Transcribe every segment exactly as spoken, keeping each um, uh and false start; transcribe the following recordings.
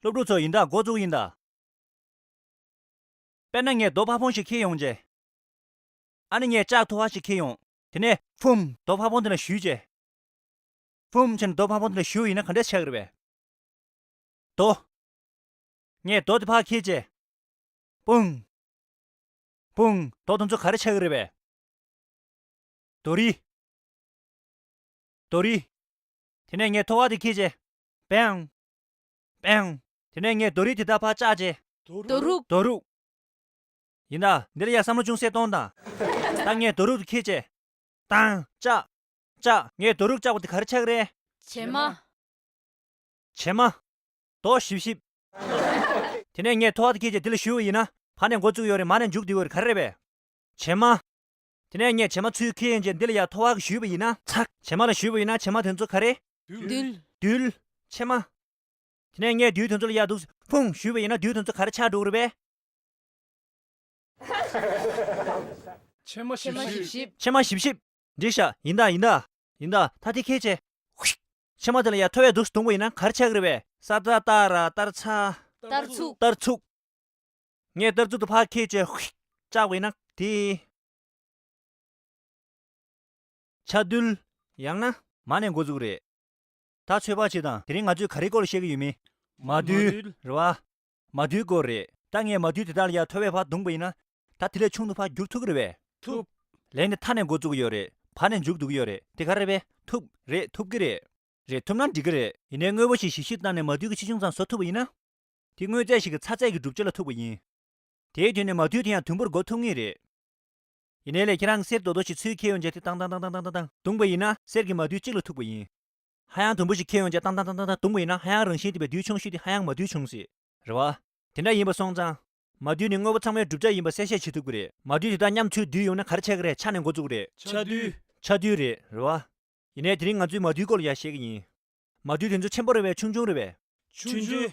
སློབ་ཕྲུག་ཚོ་ཡིན་ད། འགོ་བཙུགས་ཡིན་ད། དཔེར་ན་ངས་རྡོ་ཕ་བོང་ཞིག་འཁྱེར་ཡོང་བྱས། ཨ་ནི་ངས་ལྕགས་ཐོ་བ་ཞིག་འཁྱེར་ཡོང་། དེ་ནས་ཕུམ། རྡོ་ཕ་བོང་དེ་ལ་གཞུས་བྱས། ཕུམ་བྱས་ནས་རྡོ་ཕ་བོང་དེ་ལ་གཞུས་ཡིན་ན་ག་འདྲས་ཆགས་ཀྱི་རེད་པས། རྡོ། ངས་རྡོ་དེ་ཕར་འཁྱེར་བྱས། པུང་། པུང་། རྡོ་དེ་ཚོ་ག་རེ་ཆགས་ཀྱི་རེད་པས། རྡོ་རིལ། རྡོ་རིལ། དེ་ནས་ངས་ཐོ་བ་དེ་འཁྱེར་བྱས། པེང་། པེང་། དེ་ནས་ངས་རྡོ་རིལ་དེ་དག་ཕར་བཅག་བྱས། རྡོ་རུག་རྡོ་རུག་ཡིན་ད། འདི་ལ་ཡ་བསམ་བློ་ཅུང་ཟད་གཏོང་དང་། ད་ངས་རྡོ་རུག་དེ་འཁྱེར་བྱས། བཏང་། བཅག་བཅག་ངས་རྡོ་རུག་བཅག་པ་དེ་ག་རེ་ཆགས་ཀྱི་རེད། བྱེ་མ། བྱེ་མ། རྡོ་ཞིབ་ཞིབ། དེ་ནས་ངས་ཐོ་བ་དེ་འཁྱེར་བྱས་འདི་ལ་གཞུས་པ་ཡིན་ན། བར་ནས་འགོ་བཙུགས་ཡོད་རེད། མར་ནས་མཇུག་བསྡུ་བ་རེད། ག་རེ་རེད་པས། བྱེ་མ། དེ་ནས་ངས་བྱེ་མ་ཚུར་འཁྱེར་བྱས་འདི་ལ་ཡ་ཐོ་བ་གཞུས་པ་ཡིན་ན། ཚག་བྱེ་མ་ལ་གཞུས་པ་ཡིན་ན་བྱེ་མ་དེ་ཚོ་ག་རེ། རྡུལ། རྡུལ། བྱེ་མ། དེ་ནས་ངས་རྡུལ་དེ་ཚོ་ལ་ཡ་འདུག་ཕུང་གཞུས་པ་ཡིན་ན་རྡུལ་དེ་ཚོ་ག་རེ་ཆགས་འགྲོ་གི་རེད་པས། ཆེན་མ་ཞིབ་ཞིབ། ཆེན་མ་ཞིབ་ཞིབ། འགྲིག་ཤག་ཡིན་ད་ཡིན་ད། ཡིན་ད། ད་དེ་འཁྱེར་བྱས། ཧུཤ། ཆེན་མ་དེ་ལ་ཡ་ཐོ་བས་འདུག་སེ་བརྡུངས་པ་ཡིན་ན་ག་རེ་ཆགས་ཀྱི་རེད་པས། ས་ཏ་སྟ་ར་སྟར་ཚ། སྟར་ཚུགས། སྟར་ཚུགས། ངས་སྟར་ཚུགས་དེ་ཕར་འཁྱེར་བྱས་ཧུཤ་བཅག་པ་ཡིན་ན་དེ། ཆ་རྡུལ། ཡང་ན། མ་ནས་འགོ་འཛུགས་རེད། ད་ཚོད་དཔག་བྱེད་དང་། དེ་རིང་ང་ཚོས་ག་རེའི་སྐོར་ལ་བཤད་ཀྱི་ཡོད་མེད། མ་རྡུལ། མ་རྡུལ། རེད་བ། མ་རྡུལ་སྐོར་རེད། ད་ངས་མ་རྡུལ་དེ་དག་ལ་ཡ་ཐོ་བས་ཕར་བརྡུངས་པ་ཡིན་ན། ད་དེ་ལས་ཆུང་དུ་ཕར་འགྱུར་ཐུབ་ཀྱི་རེད་པས། ཐུབ། ལན་ནི་མཐའ་ནས་འགོ་བཙུགས་ཀྱི་ཡོད་རེད། བར་ནས་མཇུག་བསྡུ་གི་ཡོད་རེད། དེ་ག་རེད་པས། ཐུབ། རེད། ཐུབ་ཀྱི་རེད། རེད། ཐུབ་ན་འགྲིག་གི་རེད། ཡིན་ནའི་དངོས་པོ་ཞིག་ཞིབ་ཞིབ་བཏང་ནས་མ་རྡུལ་གྱི་ཆེ་ཆུང་ཙམ་བཟོ་ཐུབ་པ་ཡིན་ན། དེ་དངོས་རྫས་ཤིག་གི་ཚ་ཚད་ཀྱི་གྲུབ་ཆ་ལ་ཐུག་པ་ཡིན། དེའི་དུས་ནས་མ་རྡུལ་དེ་ཡང་དུམ་བུར་འགོ་ཐུག་ངེས་རེད། ཡིན་ནའི་ལས་ཁྱེད་རང་གི་གསེར་རྡོག་རྡོག་ཞིག་ཚུར་འཁྱེར་ཡོང་བྱས་དེ་ཏང་ཏང་ཏང་ཏང་བརྡུངས་པ་ཡིན་ན་གསེར་གྱི་མ་རྡུལ་གཅིག་ལ་ཐུག་པ་ཡིན། ཧ་ཡང་དུམ་བུ་ཞིག་འཁྱེར་ཡོང་བྱས་ཏང་ཏང་ཏང་ཏང་བརྡུངས་པ་ཡིན་ན་ཧ་ཡང་རང་བཞིན་ལྡན་པའི་རྡུལ་ཆུང་ཤོས་དེ་ཧ་ཡང་མ་རྡུལ་བྱུང་སྲིད། རེད་བ། དེ་འདྲ་ཡིན་པ་སོང་ཙང་། མ་རྡུལ་ནི་དངོས་པོ་ཚང་མའི་གྲུབ་ཆ་ཡིན་པ་གསལ་བཤད་བྱེད་ཐུབ་ཀྱི་རེད། མ་རྡུལ་དེ་དག་མཉམ་ཚུར་བསྡུས་ཡོང་ན་ག་རེ་ཆགས་ཀྱི་རེད། ཆ་ནས་འགོ་བཙུགས་རེད། ཆ་རྡུལ། ཆ་རྡུལ་རེད། རེད་བ། ཡིན་ནའི་དེ་རིང་ང་ཚོས་མ་རྡུལ་སྐོར་ལ་ཡ་བཤད་ཀྱི་ཡིན། མ་རྡུལ་དེ་ཚོ་ཆེན་པོ་རེད་པས། ཆུང་ཆུང་རེད་པས། ཆུང་ཆུང་།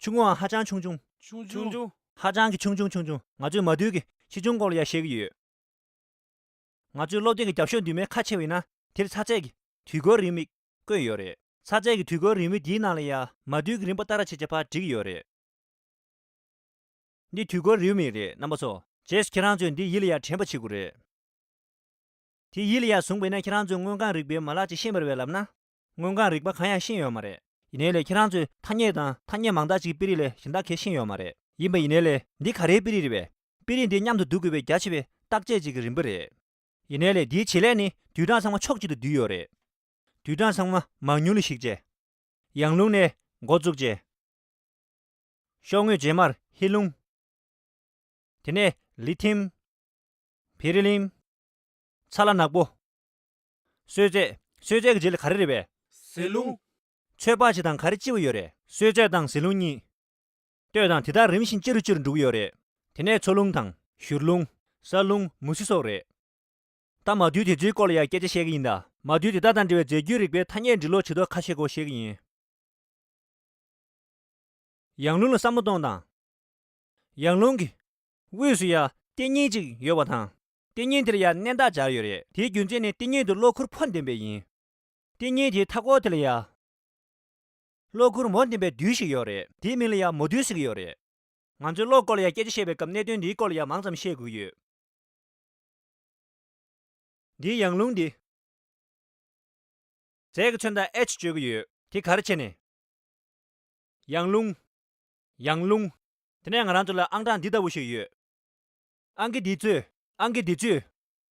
ཆུང་ངུའང་ཧ་ཅང་ཆུང་ཆུང་། ཆུང་ཆུང་། ཆུང་ཆུང་། ཧ་ཅང་གི་ཆུང་ཆུང་ཆུང་ཆུང་། ང་ཚོས་མ་རྡུལ་གྱི་ཆེ་ཆུང་སྐོར་ལ་ཡ་བཤད་ཀྱི་ཡོད། ང་ཚོའི་སློབ་དེབ་ཀྱི་རྒྱབ་ཤོག་མདུན་མའི་ཁ་ཕྱེ་བ་ཡིན་ན་དེར་ཚ་ཚད་ཀྱི་དུས་འཁོར་རེའུ་མིག་བཀོད་ཡོད་རེད། ཚ་ཚད་ཀྱི་དུས་འཁོར་རེའུ་མིག་འདིའི་ནང་ལ་ཡ་མ་རྡུལ་གྱི་རིམ་པ་ལྟར་བྱས་བྱས་ཕར་བསྒྲིགས་ཡོད་རེད། འདི་དུས་འཁོར་རེའུ་མིག་རེད། རྣམ་པ་ཚོ། རྗེས་སུ་ཁྱེད་རང་ཚོས་འདི་ཡིད་ལ་ཡ་དྲན་པ་བྱེད་དགོས་རེད། དེ་ཡིད་ལ་ཡ་བཟུང་བ་ཡིན་ན་ཁྱེད་རང་ཚོས་དངོས་གང་རིག་པའི་མ་ལག་ཅིག་ཤེས་པ་རེད་པས་ལབ་ན། དངོས་གང་རིག་པ་གང་ཡང་ཤེས་ཡོད་མ་རེད། ཡིན་ནའི་ལས་ཁྱེད་རང་ཚོས་ཐ་སྙད་དང་ཐ་སྙད་མང་དག་ཅིག་གི་དཔེ་རིས་ལས་གཞན་དག་གས་ཤེས་ཡོད་མ་རེད། ཡིན་པ་ཡིན་ནའི་ལས་འདི་ག་རེའི་དཔེ་རིས་རེད་པས། དཔེ་རིས་འདི་མཉམ་དུ་བསྡུ་དགོས་པའི་རྒྱ་ཆེ་བའི་བརྟག་དཔྱད་ཅིག་གི་རིམ་པ་རེད། ཡིན་ནའི་ལས་འདིའི་བྱེད་ལས་ནི་རྡུལ་གྲངས་ཚང་མ་ཕྱོགས་གཅིག་ཏུ་བསྡུས་ཡོད་རེད། རྡུལ་གྲངས་ཚང་མ་མང་ཉུང་ལ་གཞིགས་བྱས། ཡང་རླུང་ནས་འགོ་བཙུགས་བྱས། ཤོག་ངོས་རྗེས་མར་ཧེ་རླུང་། དེ་ནས་ལི་ཐིམ། བེ་རི་ལིམ། ཚ་ལ་ནག་པོ། གསོད་རྫས། གསོད་རྫས་ཀྱི་རྗེས་ལ་ག་རེ་རེད་པས། ཟེ་རླུང་། ཚོད་དཔག་བྱེད་སྟངས་ག་རེ་ལྕི་བ་ཡོད་རེད། གསོད་རྫས་དང་ཟེ་རླུང་གཉིས། ལྟོས་དང་། དེ་དག་རིམ་བཞིན་ལྕི་རུ་ལྕི་རུ་འགྲོ་གི་ཡོད་རེད། དེ་ནས་མཚོ་རླུང་དང་། བཞུར་རླུང་། ས་རླུང་། མུ་ཟི་སོགས་རེད། ད་མ་རྡུལ་དེ་ཚོའི་སྐོར་ལ་ཡང་སྐད་ཆ་བཤད་ཀྱི་ཡིན་ད། མ་རྡུལ་དེ་དག་དང་འབྲེལ་བའི་རྫས་འགྱུར་རིག་པའི་ཐ་སྙད་འབྲི་ཀློག་བྱེད་ཐབས་ཁ་ཤས་སྐོར་བཤད་ཀྱི་ཡིན། ཡང་རླུང་ལ་བསམ་བློ་གཏོང་དང་། ཡང་རླུང་གི་དབུས་སུ་ཡ་ལྟེ་སྙིང་གཅིག་ཡོད་པ་དང་། ལྟེ་སྙིང་དེར་ཡ་མནན་རྟགས་སྦྱར་ཡོད་རེད། དེའི་རྒྱུ་མཚན་ནི་ལྟེ་སྙིང་དུ་གློག་ཁུར་ཕོ་ལྡན་པས་ཡིན། ལྟེ་སྙིང་དེའི་མཐའ་སྐོར་དེ་ལ་ཡ། གློག་ཁུར་མོ་ལྡན་པའི་རྡུལ་ཞིག་ཡོད་རེད། དེའི་མིང་ལ་ཡ་མོ་རྡུལ་ཟེར་གྱི་ཡོད་རེད། ང་ཚོས་གློག་སྐོར་ལ་ཡ་སྐད་ཆ་བཤད་པའི་སྐབས་གནད་དོན་འདིའི་སྐོར་ལ་ཡ་མང་ཙམ་བཤད་དགོས་ཀྱི་ཡོད། འདིའི་ཡང་རླུང་འདི། རྫས་ཀྱི་མཚོན་རྟགས་H སྤྱོད་ཀྱི་ཡོད། དེ་ག་རེ་བྱས་ནས། ཡང་རླུང་། ཡང་རླུང་། དེ་ནས་ང་རང་ཚོ་ལ་ཨང་གྲངས་འདི་ལྟ་བུ་ཞིག་ཡོད། ཨང་ཀི་འདི་ཚོས། ཨང་ཀི་འདི་ཚོས།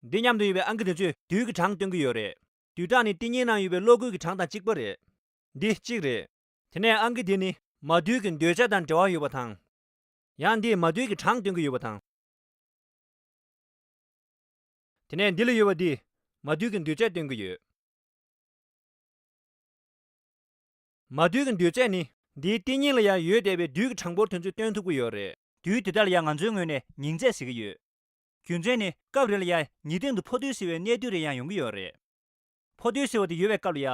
འདི་མཉམ་དུ་ཡོད་པའི་ཨང་ཀི་འདི་ཚོས་རྡུལ་གྱི་གྲངས་སྟོན་གྱི་ཡོད་རེད། རྡུལ་གྲངས་ནི་ལྟེ་སྙིང་ནང་ཡོད་པའི་གློག་སྒུལ་གྱི་གྲངས་དང་གཅིག་པ་རེད། འདི་གཅིག་རེད། དེ་ནས་ཨང་ཀི་འདི་ནི་མ་རྡུལ་གྱི་འདོད་ཆགས་དང་འབྲེལ་བ་ཡོད་པ་དང་། ཡང་འདིས་མ་རྡུལ་གྱི་གྲངས་སྟོན་གྱི་ཡོད་པ་དང་། དེ་ནས་འདི་ལ་ཡོད་པ་འདིས་མ་རྡུལ་གྱི་འདོད་ཆགས་སྟོན་གྱི་ཡོད། མ་རྡུལ་གྱི་འདོད་ཆགས་ནི་འདིའི་ལྟེ་སྙིང་ལ་ཡང་ཡོད་བསྡད་པའི་རྡུལ་གྱི་གྲངས་འབོར་དེ་ཚོ་སྟོན་ཐུབ་ཀྱི་ཡོད་རེད། རྡུལ་དེ་དག་ལ་ཡང་ང་ཚོའི་ངོས་ནས་ཉིང་རྫས་ཟེར་གྱི་ཡོད། རྒྱུ་མཚན་ནི་སྐབས་རེ་ལ་ཡང་ཉི་སྟེང་དུ་ཕོ་རྡུལ་ཟེར་བའི་གནས་དུས་རེ་ཡང་ཡོང་གི་ཡོད་རེད། ཕོ་རྡུལ་ཟེར་བ་དེ་ཡོད་པའི་སྐབས་ལ་ཡ།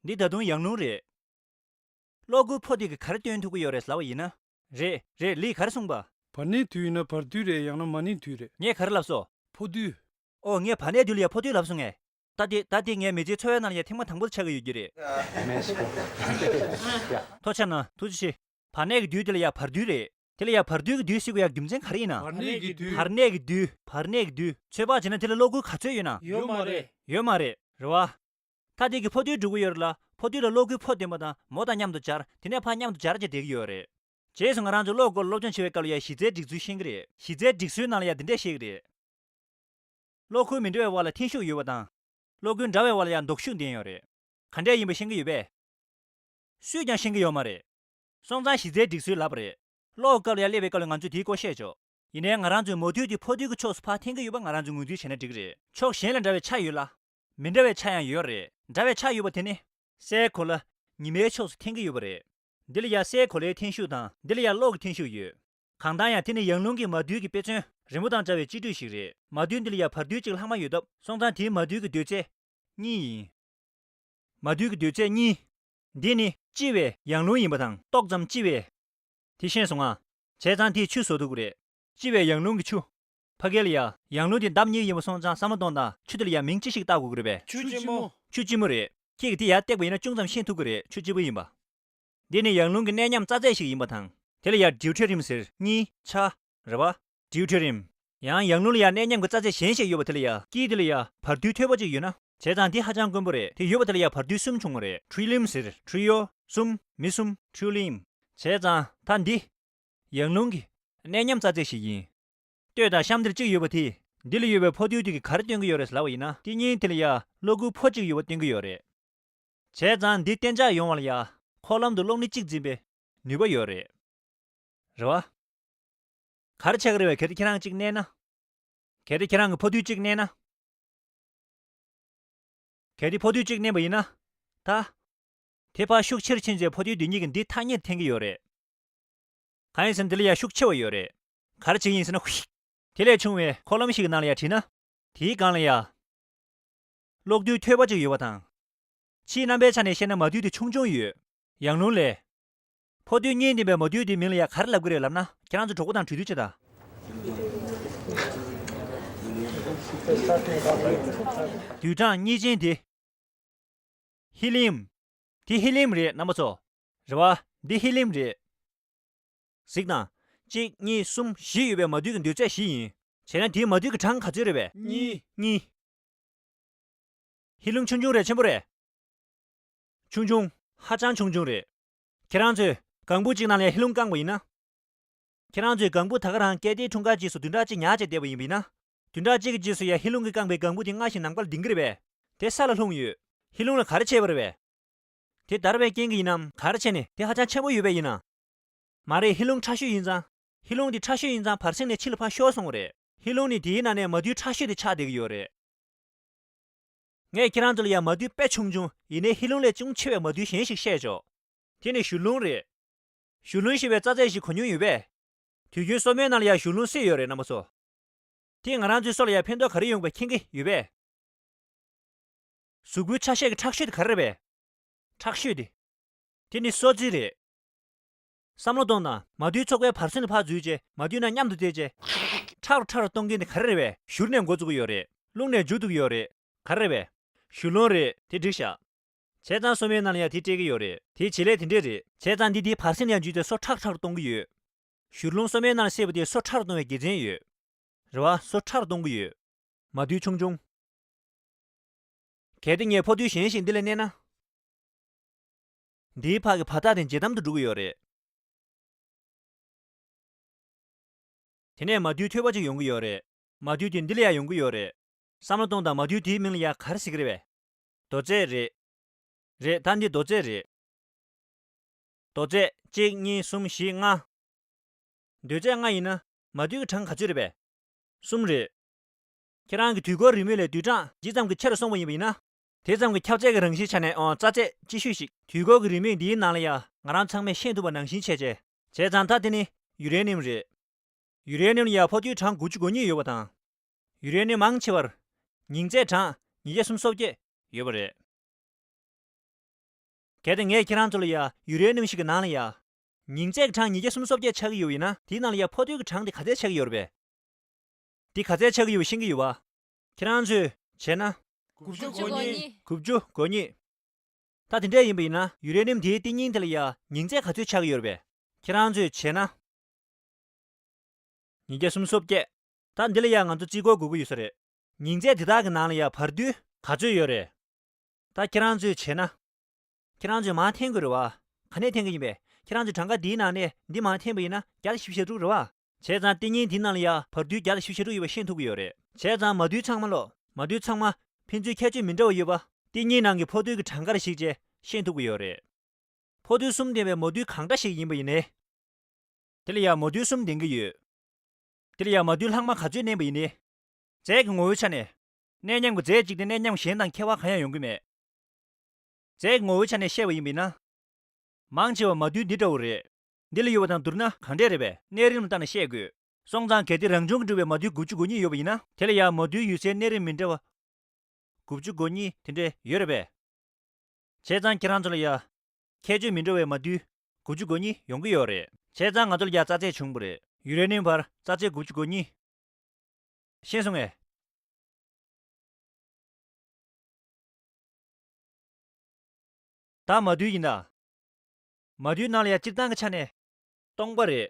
འདི་ད་དུང་ཡང་རླུང་རེད། གློག་སྒུལ་ཕོ་རྡུལ་གྱིས་ག་རེ་སྟོན་ཐུབ་ཀྱི་ཡོད་རེད་ལབ་པ་ཡིན་ན། རེད་རེད། ལིས་ག་རེ་གསུངས་པ། བར་སྣང་དུས་ཡིན་ན་བར་དུས་རེད། ཡང་ན་མ་སྣང་དུས་རེད། ངས་ག་རེ་ལབ་སོང་། ཕོ་རྡུལ། ཨོ། ངས་བར་སྣང་དུས་ལ་ཡ་ཕོ་རྡུལ་ལབ་སོང་ངས། ད་དེ་ད་དེ་ངའི་མི་ཚེའི་འཚོ་བའི་ནང་ལ་ཡ་ཐེངས་མ་དང་པོ་དེ་ཆགས་ཀྱི་ཡོད་ཀྱི་རེད། མེ་སི་ཀོ། ཐུགས་རྗེ་ཆེ། བར་གནས་ཀྱི་དུས་དེ་ལ་ཡ་བར་དུས་རེད། དེ་ལ་ཡ་བར་དུས་ཀྱི་དུས་ཟེར་དགོས་ཡ་རྒྱུ་མཚན་ག་རེ་ཡིན་ན། བར་གནས་ཀྱི་དུས། བར་གནས་ཀྱི་དུས། བར་གནས་ཀྱི་དུས། ཚོད་དཔག་བྱས་ན་དེ་ལ་གློག་སྒུལ་ག་ཚོད་ཡོད་ན། ཡོད་མ་རེད། ཡོད་མ་རེད། རེད་བ། ད་དེ་གི་ཕོ་དུས་འགྲོ་གི་ཡོད་རེད་ལ། ཕོ་དུས་ལ་གློག་སྒུལ་ཕོ་ལྡན་པ་དང་མོ་དང་མཉམ་དུ་སྦྱར། དེ་ནས་ཕར་མཉམ་དུ་སྦྱར་བྱས་བསྡད་ཀྱི་ཡོད་རེད། རྗེས་སུ་ང་རང་ཚོ་གློག་སྐོར་སློབ་སྦྱོང་བྱེད་པའི་སྐབས་ལ་ཡ་གཞི་རྩའི་སྒྲིག་ཚུལ་ཤེས་ཀྱི་རེད། གཞི་རྩའི་སྒྲིག་ཚུལ་ནང་ལ་ཡ་འདི་འདྲས་བཤད་ཀྱི་རེད། གློག་ཁུངས་མི་འདྲ་བའི་བར་ལ་འཐེན་ཤུགས་ཡོད་པ་དང་། གློག་ཁུངས་འདྲ་བའི་བར་ལ་ཡང་ལྡོག་ཤུགས་ལྡན་ཡོད་རེད། ག་འདྲས་ཡིན་པ་ཤེས་ཀྱི་ཡོད་པས། སུས་ཀྱང་ཤེས་ཀྱི་ཡོད་མ་རེད། སོང་ཙང་གཞི་རྩའི་སྒྲིག་སྲོལ་ལབ་པ་རེད། གློག་སྐབས་ལ་ཡ་སླེབས་པའི་སྐབས་ལ་ང་ཚོས་དེའི་སྐོར་བཤད་ཆོག་ཡིན་ནའི་ང་རང་ཚོས་མོ་དུས་དེ་ཕོ་དུས་ཀྱི་ཕྱོགས་སུ་ཕར་འཐེན་གྱི་ཡོད་པ་ང་རང་ཚོས་ངོས་འཛིན་བྱས་ན་འགྲིག་གི་རེད། ཕྱོགས་གཞན་ལ་འདྲ་བའི་ཆ་ཡོད་ལ། མི་འདྲ་བའི་ཆ་ཡང་ཡོད་རེད། འདྲ་བའི་ཆ་ཡོད་པ་དེ་ནི། སའི་གོ་ལ། ཉི་མའི་ཕྱོགས་སུ་འཐེན་གྱི་ཡོད་པ་རེད། འདི་ལ་ཡ་སའི་གོ་ལའི་འཐེན་ཤུགས་དང་འདི་ལ་ཡ་གློག་གི་འཐེན་ཤུགས་ཡོད། གང་ལྟར་ཡང་དེ་ནི་ཡང་རླུང་གི་མ་དུས་ཀྱི་དཔེ་མཚོན་རི་མོ་དང་འདྲ་བའི་སྤྱི་འགྲོས་ཤིག་རེད། མ་དུས་འདི་ལ་ཡ་བར་དུས་གཅིག་ལྷག་མ་ཡོད་སྟབས་སོང་ཙང་དེའི་མ་དུས་ཀྱི་དུས་ཚོད་གཉིས་ཡིན། མ་དུས་ཀྱི་དུས་ཚོད་གཉིས། འདི་ནི་ལྕི་བའི་ཡང་རླུང་ཡིན་པ་དང་ཏོག་ཙམ་ལྕི་བས། དེ་ཤེས་སོང་ང་། བྱས་ཙང་དེས་ཆུ་བཟོ་ཐུབ་ཀྱི་རེད། ལྕི་བའི་ཡང་རླུང་གི་ཆུ། ཕ་གི་ལ་ཡ་ཡང་རླུང་དེ་ལྡབ་གཉིས་ཡིན་པ་སོང་ཙང་བསམ་བློ་གཏོང་དང་ཆུ་དེ་ལ་ཡ་མིང་ཅི་ཞིག་བཏགས་དགོས་ཀྱི་རེད་པས། ཆུ་ལྕི་མོ། ཆུ་ལྕི་མོ་རེད། ཁྱེད་ཀྱིས་དེ་ཡར་བཏེགས་པ་ཡིན་ན་ཅུང་ཙམ་ཤེས་ཐུབ་ཀྱི་རེད་ཆུ་ལྕི་པོ་ཡིན་པ། འདི་ནི་ཡང་རླུང་གི་གནས་མཉམ་རྩ་ཚད་ཞིག་ཡིན་པ་དང་དེ་ལ་ཡ་ཌིའུ་ཊི་རིམ་ཟེར་གཉིས་ཆ། རེད་པ། ཌིའུ་ཊི་རིམ། ཡང་ཡང་རླུང་ལ་ཡ་གནས་མཉམ་གྱི་རྩ་ཚད་གཞན་ཞིག་ཡོད་པ་དེ་ལ་ཡ་དཀྱིལ་དེ་ལ་ཡ་བར་དུས་མཐོན་པོ་ཅིག་ཡོད་ན། བྱས་ཙང་འདི་ཧ་ཅང་དཀོན་པོ་རེད། དེ་ཡོད་པ་དེ་ལ་ཡ་བར་དུས་གསུམ་བྱུང་བ་རེད། ཊི་ལིམ་ཟེར་ཊི་ཡོ་གསུམ་མི་གསུམ་ཊི་ལིམ། བྱས་ཙང་ད་འདི། ཡང་རླུང་གི་གནས་མཉམ་རྩ་ཚད་ཞིག་ཡིན། ལྟོས་དང་གཤམ་འདིར་གཅིག་ཡོད་པ་དེས་འདི་ལ་ཡོད་པའི་ཕོ་རྡུལ་དེ་གིས་ག་རེ་སྟོན་གྱི་ཡོད་རེད་ལབ་པ་ཡིན་ན། དེ་གཉིས་དེ་ལ་ཡ་གློག་སྒུལ་ཕོ་གཅིག་ཡོད་པ་སྟོན་གྱི་ཡོད་རེད། བྱས་ཙང་འདི་གཏན་འཇགས་ཡོང་བ་ལ་ཡ་འཁོར་ལམ་དུ་གློག་ནུས་གཅིག་འཛིན་པའི་ནུས་པ་ཡོད་རེད། རེད་བ། ག་རེ་ཆགས་ཀྱི་རེད་བས། གལ་ཏེ་ཁྱེད་རང་གཅིག་མནན་ན། གལ་ཏེ་ཁྱེད་རང་གི་ཕོ་རྡུལ་གཅིག་མནན་ན། གལ་ཏེ་ཕོ་རྡུལ་གཅིག་མནན་པ་ཡིན་ན། ད། དེ་ཕར་ཤུགས་ཆེར་ཕྱིན་རྗེས་ཕོ་རྡུལ་དེ་གཉིས་ཀྱིས་འདི་ཐག་ཉེར་འཐེན་གྱི་ཡོད་རེད། གང་ཡིན་ཟེར་ན་འདི་ལ་ཡ་ཤུགས་ཆེ་བ་ཡོད་རེད། ག་རེ་བྱེད་ཀྱི་ཡིན་ཟེར་ན་ཧུའི། དེ་ལས་ཆུང་བའི་འཁོར་ལམ་ཞིག་གི་ནང་ལ་ཡ་བྲིས་ན། དེའི་སྒང་ལ་ཡ། གློག་རྡུལ་མཐོན་པོ་ཅིག་ཡོད་པ་དང་། ཕྱིའི་རྣམ་པའི་ཆ་ནས་བཤད་ན་མ་རྡུལ་དེ་ཆུང་ཆུང་ཡོད། ཡང་རླུང་ལས། ཕོ་རྡུལ་གཉིས་ལྡན་པའི་མ་རྡུལ་དེའི་མིང་ལ་ཡ་ག་རེ་ལབ་ཀྱི་རེད་ལབ་ན། ཁྱེད་རང་ཚོ་གྲོགས་པོ་དང་གྲོས་བསྡུར་བྱེད་དང་། རྡུལ་གྲངས་གཉིས་ཅན་དེ། ཧེ་ལི་ཡམ། དེ་ཧེ་ལི་ཡམ་རེད་རྣམ་པ་ཚོ། རེད་བ། འདི་ཧེ་ལི་ཡམ་རེད། གཟིགས་དང་། གཅིག་གཉིས་གསུམ་བཞི་ཡོད་པའི་མ་རྡུལ་གྱི་འདོད་ཚད་བཞི་ཡིན། བྱས་ན་དེའི་མ་རྡུལ་གྱི་གྲངས་ག་ཚོད་རེད་བས། གཉིས། གཉིས། ཧེ་ལི་ཡམ་ཆུང་ཆུང་རེད་ཆེན་པོ་རེད། ཆུང་ཆུང་། ཧ་ཅང་ཆུང་ཆུང་རེད། ཁྱེད་རང་ཚོས་ལྒང་བུ་གཅིག་ནང་ལ་ཧེ་ལི་ཡམ་བཀང་བ་ཡིན་ན། ཁྱེད་རང་ཚོས་ལྒང་བུ་ད་ག་རང་སྐས་དེའི་འཁྲུངས་སྐར་རྗེས་སུ་བདུན་ཕྲག་གཅིག་ཉར་བྱས་བསྡད་པ་ཡིན་པ་ཡིན་ན། བདུན་ཕྲག་གཅིག་གི་རྗེས་སུ་ཡ་ཧེ་ལི་ཡམ་གྱིས་བཀང་བའི་ལྒང་བུ་དེ་སྔར་བཞིན་ནམ་མཁའ་ལ་ལྡིང་གི་རེད་པས། དེ་ས་ལ་ལྷུང་ཡོད། ཧེ་ལི་ཡམ་ལ་ག་རེ་བྱས་པ་རེད་པས། དེ་འདར་བའི་རྐྱེན་གྱིས་ཡིན་ནམ་ག་རེ་བྱས་ནས་དེ་ཧ་ཅང་ཆེན་པོ་ཡོད་པས་ཡིན་ན། མ་རེད། ཧེ་ལི་ཡམ་ཕྲ་ཤོས་ཡིན་ཙང་། ཧེ་ལི་ཡམ་དེ་ཕྲ་ཤོས་ཡིན་ཙང་བར་གསེང་ནས་ཕྱི་ལ་ཕར་ཤོར་སོང་བ་རེད། ཧེ་ལི་ཡམ་ནི་དེའི་ནང་ནས་མ་རྡུལ་ཕྲ་ཤོས་དེ་ཆགས་བསྡད་ཀྱི་ཡོད་རེད། ངས་ཁྱེད་རང་ཚོ་ལ་ཡ་མ་རྡུལ་དཔེ་ཆུང་ཆུང་ཡིན་ནའི་ཧེ་ལི་ཡམ་ལས་ཅུང་ཆེ་བའི་མ་རྡུལ་གཞན་ཞིག་བཤད་ཆོག་དེ་ནི་ཞུ་རླུང་རེད། ཞུ་རླུང་ཞེས་པའི་རྩ་ཚད་ཞིག་གོ་མྱོང་ཡོད་པས། དུས་རྒྱུན་སོ་མའི་ནང་ལ་ཡ་ཞུ་རླུང་བསྲེས་ཡོད་རེད་རྣམ་པ་ཚོ། དེས་ང་རང་ཚོའི་སོ་ལ་ཡ་ཕན་ཐོགས་ག་རེ་ཡོང་བ་མཁྱེན་གྱི་ཡོད་པས། གཟུགས་པོའི་ཆ་ཤས་ཀྱི་ཁྲག་ཤུགས་དེ་ག་རེ་རེད་པས། ཁྲག་ཤུགས་དེ། དེ་ནི་སོ་རྩིས་རེད། བསམ་བློ་གཏོང་དང་། མ་རྡུལ་ཚོགས་པའི་བར་གསེང་ནས་ཕར་འཛུལ་རྗེས་མ་རྡུལ་རྣམས་མཉམ་དུ་བསྡད་རྗེས། ཁྲག་རུ་ཁྲག་རུ་གཏོང་མཁན་དེ་ག་རེ་རེད་པས། ཞུ་རུ་ནས་འགོ་བཙུགས་ཀྱི་ཡོད་རེད། རླུང་ནས་མཇུག་བསྡུ་གི་ཡོད་རེད། ག་རེ་རེད་པས། ཞུ་རླུང་རེད། དེ་འགྲིག་ཤག་བྱས་ཙང་སོ་མའི་ནང་ལ་ཡང་དེ་སྤྲད་ཀྱི་ཡོད་རེད། དེའི་བྱེད་ལས་དེ་འདྲས་རེད། བྱས་ཙང་འདི་དེའི་བར་གསེང་ལ་ཡང་འཇུས་ཏེ་སོ་ཁྲག་ཁྲག་རུ་གཏོང་གི་ཡོད། ཞུ་རླུང་སོ་མའི་ནང་ལ་བསྲེས་པ་དེས་སོ་ཁྲག་རུ་གཏོང་བའི་དགེ་མཚན་ཡོད། རེད་བ། སོ་ཁྲག་རུ་གཏོང་གི་ཡོད། མ་རྡུལ་ཆུང་ཆུང་། གལ་ཏེ་ངས་ཕོ་རྡུལ་གཞན་ཞིག་འདི་ལ་མནན་ན། འདིའི་ཕར་གྱི་བར་ཐག་དེ་ཇེ་དམ་དུ་འགྲོ་གི་ཡོད་རེད། དེ་ནས་མ་རྡུལ་མཐོ་པོ་ཅིག་ཡོང་གི་ཡོད་རེད། མ་རྡུལ་དེ་འདི་ལ་ཡང་ཡོང་གི་ཡོད་རེད། བསམ་བློ་གཏོང་དང་། མ་རྡུལ་དེའི་མིང་ལ་ཡང་ག་རེ་ཟེར་གྱི་རེད་པས། རྡོ་རྫས་རེད། རེད། ད་འདི་རྡོ་རྫས་རེད། རྡོ་རྫས་གཅིག་གཉིས་གསུམ་བཞི་ལྔ། རྡོ་རྫས་ལྔ་ཡིན་ན་མ་རྡུལ་གྱི་གྲངས་ག་ཚོད་རེད་པས། གསུམ་རེད། ཁྱེད་རང་གི་དུས་འཁོར་རེའུ་མིག་ལས་རྡུལ་གྲངས་ཇི་ཙམ་གྱིས་ཆེ་རུ་སོང་བ་ཡིན་པ་ཡིན་ན། དེ་ཙམ་གྱིས་ཁྱབ་ཚད་ཀྱི་རང་བཞིན་ཆ་ནས་ཨང་རྩ་ཚད་ལྕི་ཤོས་ཤིག་དུས་འཁོར་གྱི་རེའུ་མིག་འདིའི་ནང་ལ་ཡང་ང་རང་ཚང་མས་ཤེས་ཐུབ་པ་ནང་བཞིན་བྱས་བྱས། བྱས་ཙང་ད་དེ་ནི་ཡུ་རེ་ནིམ་རེད། ཡུ་རེ་ནིམ་ལ་ཡང་ཕོ་རྡུལ་གྲངས་དགུ་བཅུ་གོ་གཉིས་ཡོད་པ་དང་། ཡུ་རེ་ནིམ་མང་ཆེ་བར་ཉིང་ཚད་གྲངས་ཉིས་བརྒྱ་སུམ་ཅུ་སོ་བརྒྱད་ཡོད་པ་རེད། གལ་ཏེ་ངས་ཁྱེད་རང་ཚོ་ལ་ཡ་ཡུ་རེ་ནིམ་ཞིག་གི་ནང་ལ་ཡ། ཉིང་ཚད་ཀྱི་གྲངས་ཉིས་བརྒྱ་སུམ་ཅུ་སོ་བརྒྱད་ཆགས་ཀྱི་ཡོད་པ་ཡིན་ན། དེའི་ནང་ལ་ཡ་ཕོ་རྡུལ་གྱི་གྲངས་དེ་ག་ཚད་ཆགས་ཀྱི་ཡོད་རེད་པས། དེ་ག་ཚད་ཆགས་ཀྱི་ཡོད་པ་ཤེས་ཀྱི་ཡོད་པ། ཁྱེད་རང་ཚོས་བྱས་ན། དགུ་བཅུ་གོ་གཉིས། དགུ་བཅུ་གོ་གཉིས། ད་དེ་འདྲས་ཡིན་པ་ཡིན་ན་ཡུ་རེ་ནིམ་དེའི་གཏིང་རྙིང་དེ་ལ་ཡ་ཉིང་ཚད་ག་ཚོད་ཆགས་ཀྱི་ཡོད་རེད་པས། ཁྱེད་རང་ཚོས་བྱས་ན། ཉིས་བརྒྱ་སུམ་ཅུ་སོ་བརྒྱད། ད་འདི་ལ་ཡང་ང་ཚོ་རྩིས་འཁོར་དགོས་ཀྱི་ཡོད་ས་རེད། ཉིང་ཚད་འདི་དག་གི་ནང་ལ་ཡང་བར་དུས་ག་ཚོད་ཡོད་རེད། ད་ཁྱེད་རང་ཚོས་བྱས་ན། ཁྱེད་རང་ཚོས་མར་འཐེན་དགོས་རེད་བ། ག་ནས་འཐེན་གྱི་ཡིན་པས། ཁྱེད་རང་ཚོས་གྲངས་ཀ་འདིའི་ནང་ནས་འདི་མར་འཐེན་པ་ཡིན་ན་བརྒྱ་དང་བཞི་བཅུ་ཞེ་དྲུག་རེད་བ། བྱས་ཙང་བསྟི་གཉིས་འདི་ནང་ལ་ཡང་བར་དུས་བརྒྱ་དང་བཞི་བཅུ་ཞེ་དྲུག་ཡོད་པ་ཤེས་ཐུབ་ཀྱི་ཡོད་རེད། བྱས་ཙང་མར་དུས་ཚང་མ་ལོ། མར་དུས་ཚང་མ་ཕན་ཚུན་ཁྱད་ཆོས་མི་འདྲ་བ་ཡོད་པ། བསྟི་གཉིས་ནང་གི་ཕོ་དུས་ཀྱི་གྲངས་ཀར་གཞིགས་བྱས་ཤེས་ཐུབ་ཀྱི་ཡོད་རེད། ཕོ་དུས་གསུམ་ལྡན་པའི་མོ་དུས་གང་འདྲ་ཞིག་ཡིན་པ་ཡིན་ནའི། དེ་ལ་ཡང་མོ་དུས་གསུམ་ལྡན་གྱི་ཡོད། དེ་ལ་ཡང་མོ་དུས་ལྷག་མ་ག་ཚོད་བསྣན་པ་ཡིན་ནའི། རྫས་ཀྱི་ངོ་བོའི་ཆ་ནས། གནས་མཉམ་གྱི་རྫས་གཅིག་དེ་གནས་མཉམ་གཞན་དང་ཁྱད་པར་གང་ཡང་ཡོང་གི་མེད། རྫས་ཀྱི་ངོ་བོའི་ཆ་ནས་བཤད་པ་ཡིན་པས་ན། མང་ཆེ་བ་མོ་དུས་འདི་འདྲ་བོ་རེད། འདི་ལ་ཡོད་པ་དང་བསྡུར་ན་གང་འདྲས་རེད་པས། གནས་རིམ་ལ་བལྟས་ནས་བཤད་དགོས། སོང་ཙང་གལ་ཏེ་རང་བྱུང་གིས་གྲུབ་པའི་མོ་དུས་དགུ་བཅུ་གོ་གཉིས་ཡོད་པ་ཡིན་ན། དེ་ལ་ཡང་མོ་དུས་ཡོད་སའི་གནས་རིམ་མི་འདྲ་བ། དགུ་བཅུ་གོ་གཉིས་དེ་འདྲས་ཡོད་རེད་པས། བྱས་ཙང་ཁྱེད་རང་ཚོ་ལ་ཡ། ཁྱད་ཆོས་མི་འདྲ་བའི་མོ་དུས་དགུ་བཅུ་གོ་གཉིས་ཡོང་གི་ཡོད་རེད། བྱས་ཙང་ང་ཚོ་ལ་ཡ་རྩ་ཚད་བྱུང་བ་རེད། ཡུ་རེ་ནིམ་བར་རྩ་ཚད་དགུ་བཅུ་གོ་གཉིས། ཤེས་སོང་ངས། ད་མོ་དུས་ཡིན་ད། མོ་དུས་ནང་ལ་ཡ་སྤྱིར་བཏང་གི་ཆ་ནས། སྟོང་པ་རེད།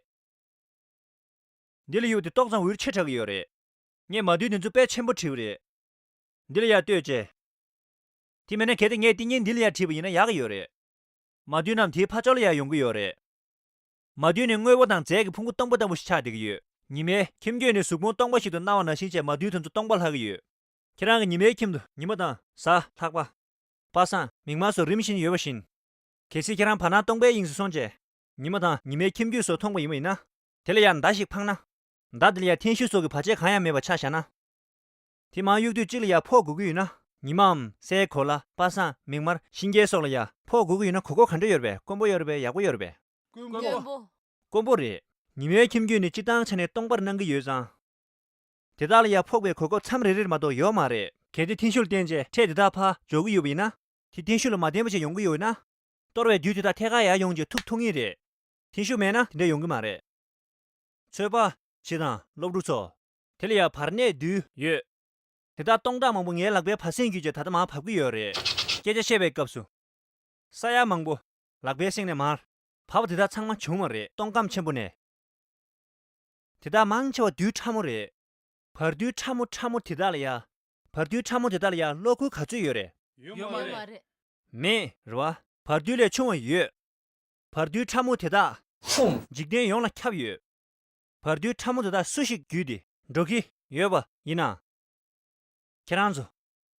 འདི་ལ་ཡོད་དེ་ཏོག་ཙམ་འུར་ཆེ་དྲགས་ཀྱི་ཡོད་རེད། ངས་མོ་དུས་འདི་ཚོ་དཔེ་ཆེན་པོ་བྲིས་པ་རེད། འདི་ལ་ཡ་ལྟོས་བྱས། དེ་མིན་ན་གལ་ཏེ་ངས་བསྟི་གཉིས་འདི་ལ་ཡ་བྲིས་པ་ཡིན་ན་ཡག་གི་ཡོད་རེད། མོ་དུས་རྣམས་དེའི་ཕར་ཕྱོགས་ལ་ཡ་ཡོང་གི་ཡོད་རེད། མོ་དུས་ནི་དངོས་པོ་དང་རྫས་ཀྱི་ཕུང་པོ་སྟོང་པ་ལྟ་བུ་ཞིག་ཆགས་བསྡད་ཀྱི་ཡོད། ཉི་མའི་ཁྱིམ་རྒྱུད་ནི་གཟུགས་ཕུང་སྟོང་པ་ཞིག་ཏུ་སྣང་བ་ནང་བཞིན་བྱས་མོ་དུས་དེ་ཚོ་སྟོང་པ་ལྷག་གི་ཡོད། ཁྱེད་རང་གི་ཉི་མའི་ཁྱིམ་དུ་ཉི་མ་དང་གཟའ་ལྷག་པ། པ་སངས་མིག་དམར་སོགས་རིམ་བཞིན་ཡོད་པ་བཞིན། གལ་སྲིད་ཁྱེད་རང་བར་སྣང་སྟོང་པའི་དབྱིངས་སུ་སོང་རྗེས། ཉི་མ་དང་ཉི་མའི་ཁྱིམ་རྒྱུད་སོགས་མཐོང་བ་ཡིན་པ་ཡིན་ན། དེ་ལ་ཡང་མདའ་ཞིག་འཕངས་ན། མདའ་དེ་ལ་ཡང་ཐེན་ཤུ་སོགས་ཀྱི་བར་ཆད་གང་ཡང་མེད་པ་ཆ་བཞག་ན། དེ་མར་གཡུག་དུས་གཅིག་ལ་ཡང་ཕོག་དགོས་ཀྱི་ཡོད་ན། ཉི་མའམ་སའི་གོ་ལ། པ་སངས་མིག་དམར་ཤིང་རྒྱལ་སོགས་ལ་ཡང་ཕོག་དགོས་ཀྱི་ཡོད་ན་གོ་སྐབས་ག་འདྲ་ཡོད་རེད་པས། དཀོན་པོ་ཡོད་རེད་པས། ཡག་པོ་ཡོད་རེད་པས། དཀོན་པོ། དཀོན་པོ་རེད། ཉི་མའི་ཁྱིམ་རྒྱུད་ནི་སྤྱིར་བཏང་ཆ་ནས་སྟོང་པར་སྣང་གི་ཡོད་ཙང་། དེ་དག་ལ་ཡང་ཕོག་པའི་གོ་སྐབས་མཚམས་རེ་རེར་མ་གཏོགས་ཡོད་མ་རེད། གལ་ཏེ་ཐེན་ཤུ་ལ་བརྟེན་བྱས་ཁྲལ་དེ་དག་ཕར་འཇོག་གི་ཡོད་པ་ཡིན་ན། དེ་ཐེན་ཤུ་ལ་མ་བརྟེན་པ་ཞིག་ཡོང་གི་ཡོད་ན། གཏོར་བའི་དུས་དེ་དག་ཐད་ཀར་ཡར་ཡོང་རྗེས་ཐུག་ཐུབ་ངེས་རེད། ཐེན་ཤུ་མེད་ན་དེ་འདྲ་ཡོང་གི་མ་རེད། ཚོད་དཔག་བྱེད་དང་། སློབ་ཕྲུག་ཚོ། དེ་ལ་ཡང་བར་གནས་རྡུལ་ཡོད། དེ་དག་སྟོང་ཕྲག་མང་པོ་ངའི་ལག་པའི་བར་གསེང་བརྒྱུད་བྱས་ད་ལྟ་མར་བབས་ཀྱི་ཡོད་རེད། སྐད་ཆ་བཤད་པའི་སྐབས་སུ། ས་ཡ་མང་པོ། ལག་པའི་གསེང་ནས་མར། བབས་པ་དེ་དག་ཚང་མ་བྱུང་བ་རེད། སྟོང་ཁམས་ཆེན་པོ་ནས། དེ་དག་མང་ཆེ་བ་རྡུལ་ཕྲ་མོ་རེད། བར་རྡུལ་ཕྲ་མོ་ཕྲ་མོ་དེ་དག་ལ་ཡ། བར་རྡུལ་ཕྲ་མོ་དེ་དག་ལ་ཡ་གློག་ཁུག་ག་ཚོད་ཡོད་རེད། ཡོད་མ་རེད། མེད་རེད་བ། བར་རྡུལ་ལས་ཆུང་བ་ཡོད། བར་རྡུལ་ཕྲ་མོ་དེ་དག་འཇིག་རྟེན་ཡོངས་ལ་ཁྱབ་ཡོད། བར་རྡུལ་ཕྲ་མོ་དེ་དག་སུ་ཞིག་བརྒྱུད་དེ་འགྲོ་གི་ཡོད་པ་ཡིན་ན། ཁྱེད་རང་ཚོ།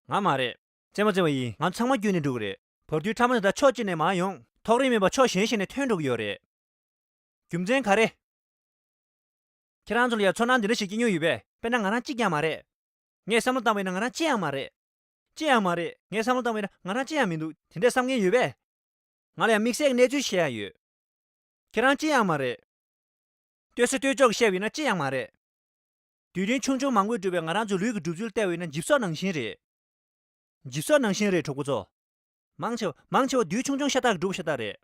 ང་མ་རེད། རྩེད་མོ་རྩེ་བ་ཡིན། ང་ཚང་མ་བརྒྱུད་ནས་འགྲོ་གི་རེད། བར་རྡུལ་ཕྲ་མོ་དེ་དག་ཕྱོགས་གཅིག་ནས་མར་ཡོང་། ཐོག་རིས་མེད་པར་ཕྱོགས་གཞན་ཞིག་ནས་ཐོན་འགྲོ་གི་ཡོད་རེད། རྒྱུ་མཚན་ག་རེ། ཁྱེད་རང་ཚོ་ལ་ཡང་ཚོར་སྣང་འདི་འདྲ་ཞིག་སྐྱེ་མྱོང་ཡོད་པས། དཔེར་ན་ང་རང་གཅིག་ཀྱང་མ་རེད། ངས་བསམ་བློ་བཏང་བ་ཡིན་ན་ང་རང་ཅི་ཡང་མ་རེད། ཅི་ཡང་མ་རེད། ངས་བསམ་བློ་བཏང་བ་ཡིན་ན་ང་རང་ཅི་ཡང་མི་འདུག་དེ་འདྲས་བསམ་མཁན་ཡོད་པས། ང་ལ་ཡང་དམིགས་བསལ་གྱི་གནས་ཚུལ་བཤད་ཡ་ཡོད། ཁྱེད་རང་ཅི་ཡང་མ་རེད། ལྟོས་ས་ལྟོས་ཕྱོགས་ཀྱིས་བཤད་པ་ཡིན་ན་ཅི་ཡང་མ་རེད། རྡུལ་ཕྲན་ཆུང་ཆུང་མང་པོས་གྲུབ་པའི་ང་རང་ཚོའི་ལུས་ཀྱི་གྲུབ་ཚུལ་བལྟས་པ་ཡིན་ན་འཇིབ་སོགས་ནང་བཞིན་རེད། འཇིབ་སོགས་ནང་བཞིན་རེད་གྲོགས་པོ་ཚོ། མང་ཆེ་བ་མང་ཆེ་བ་རྡུལ་ཆུང་ཆུང་ཤ་སྟག་གིས་གྲུབ་པ་ཤ་སྟག་རེད།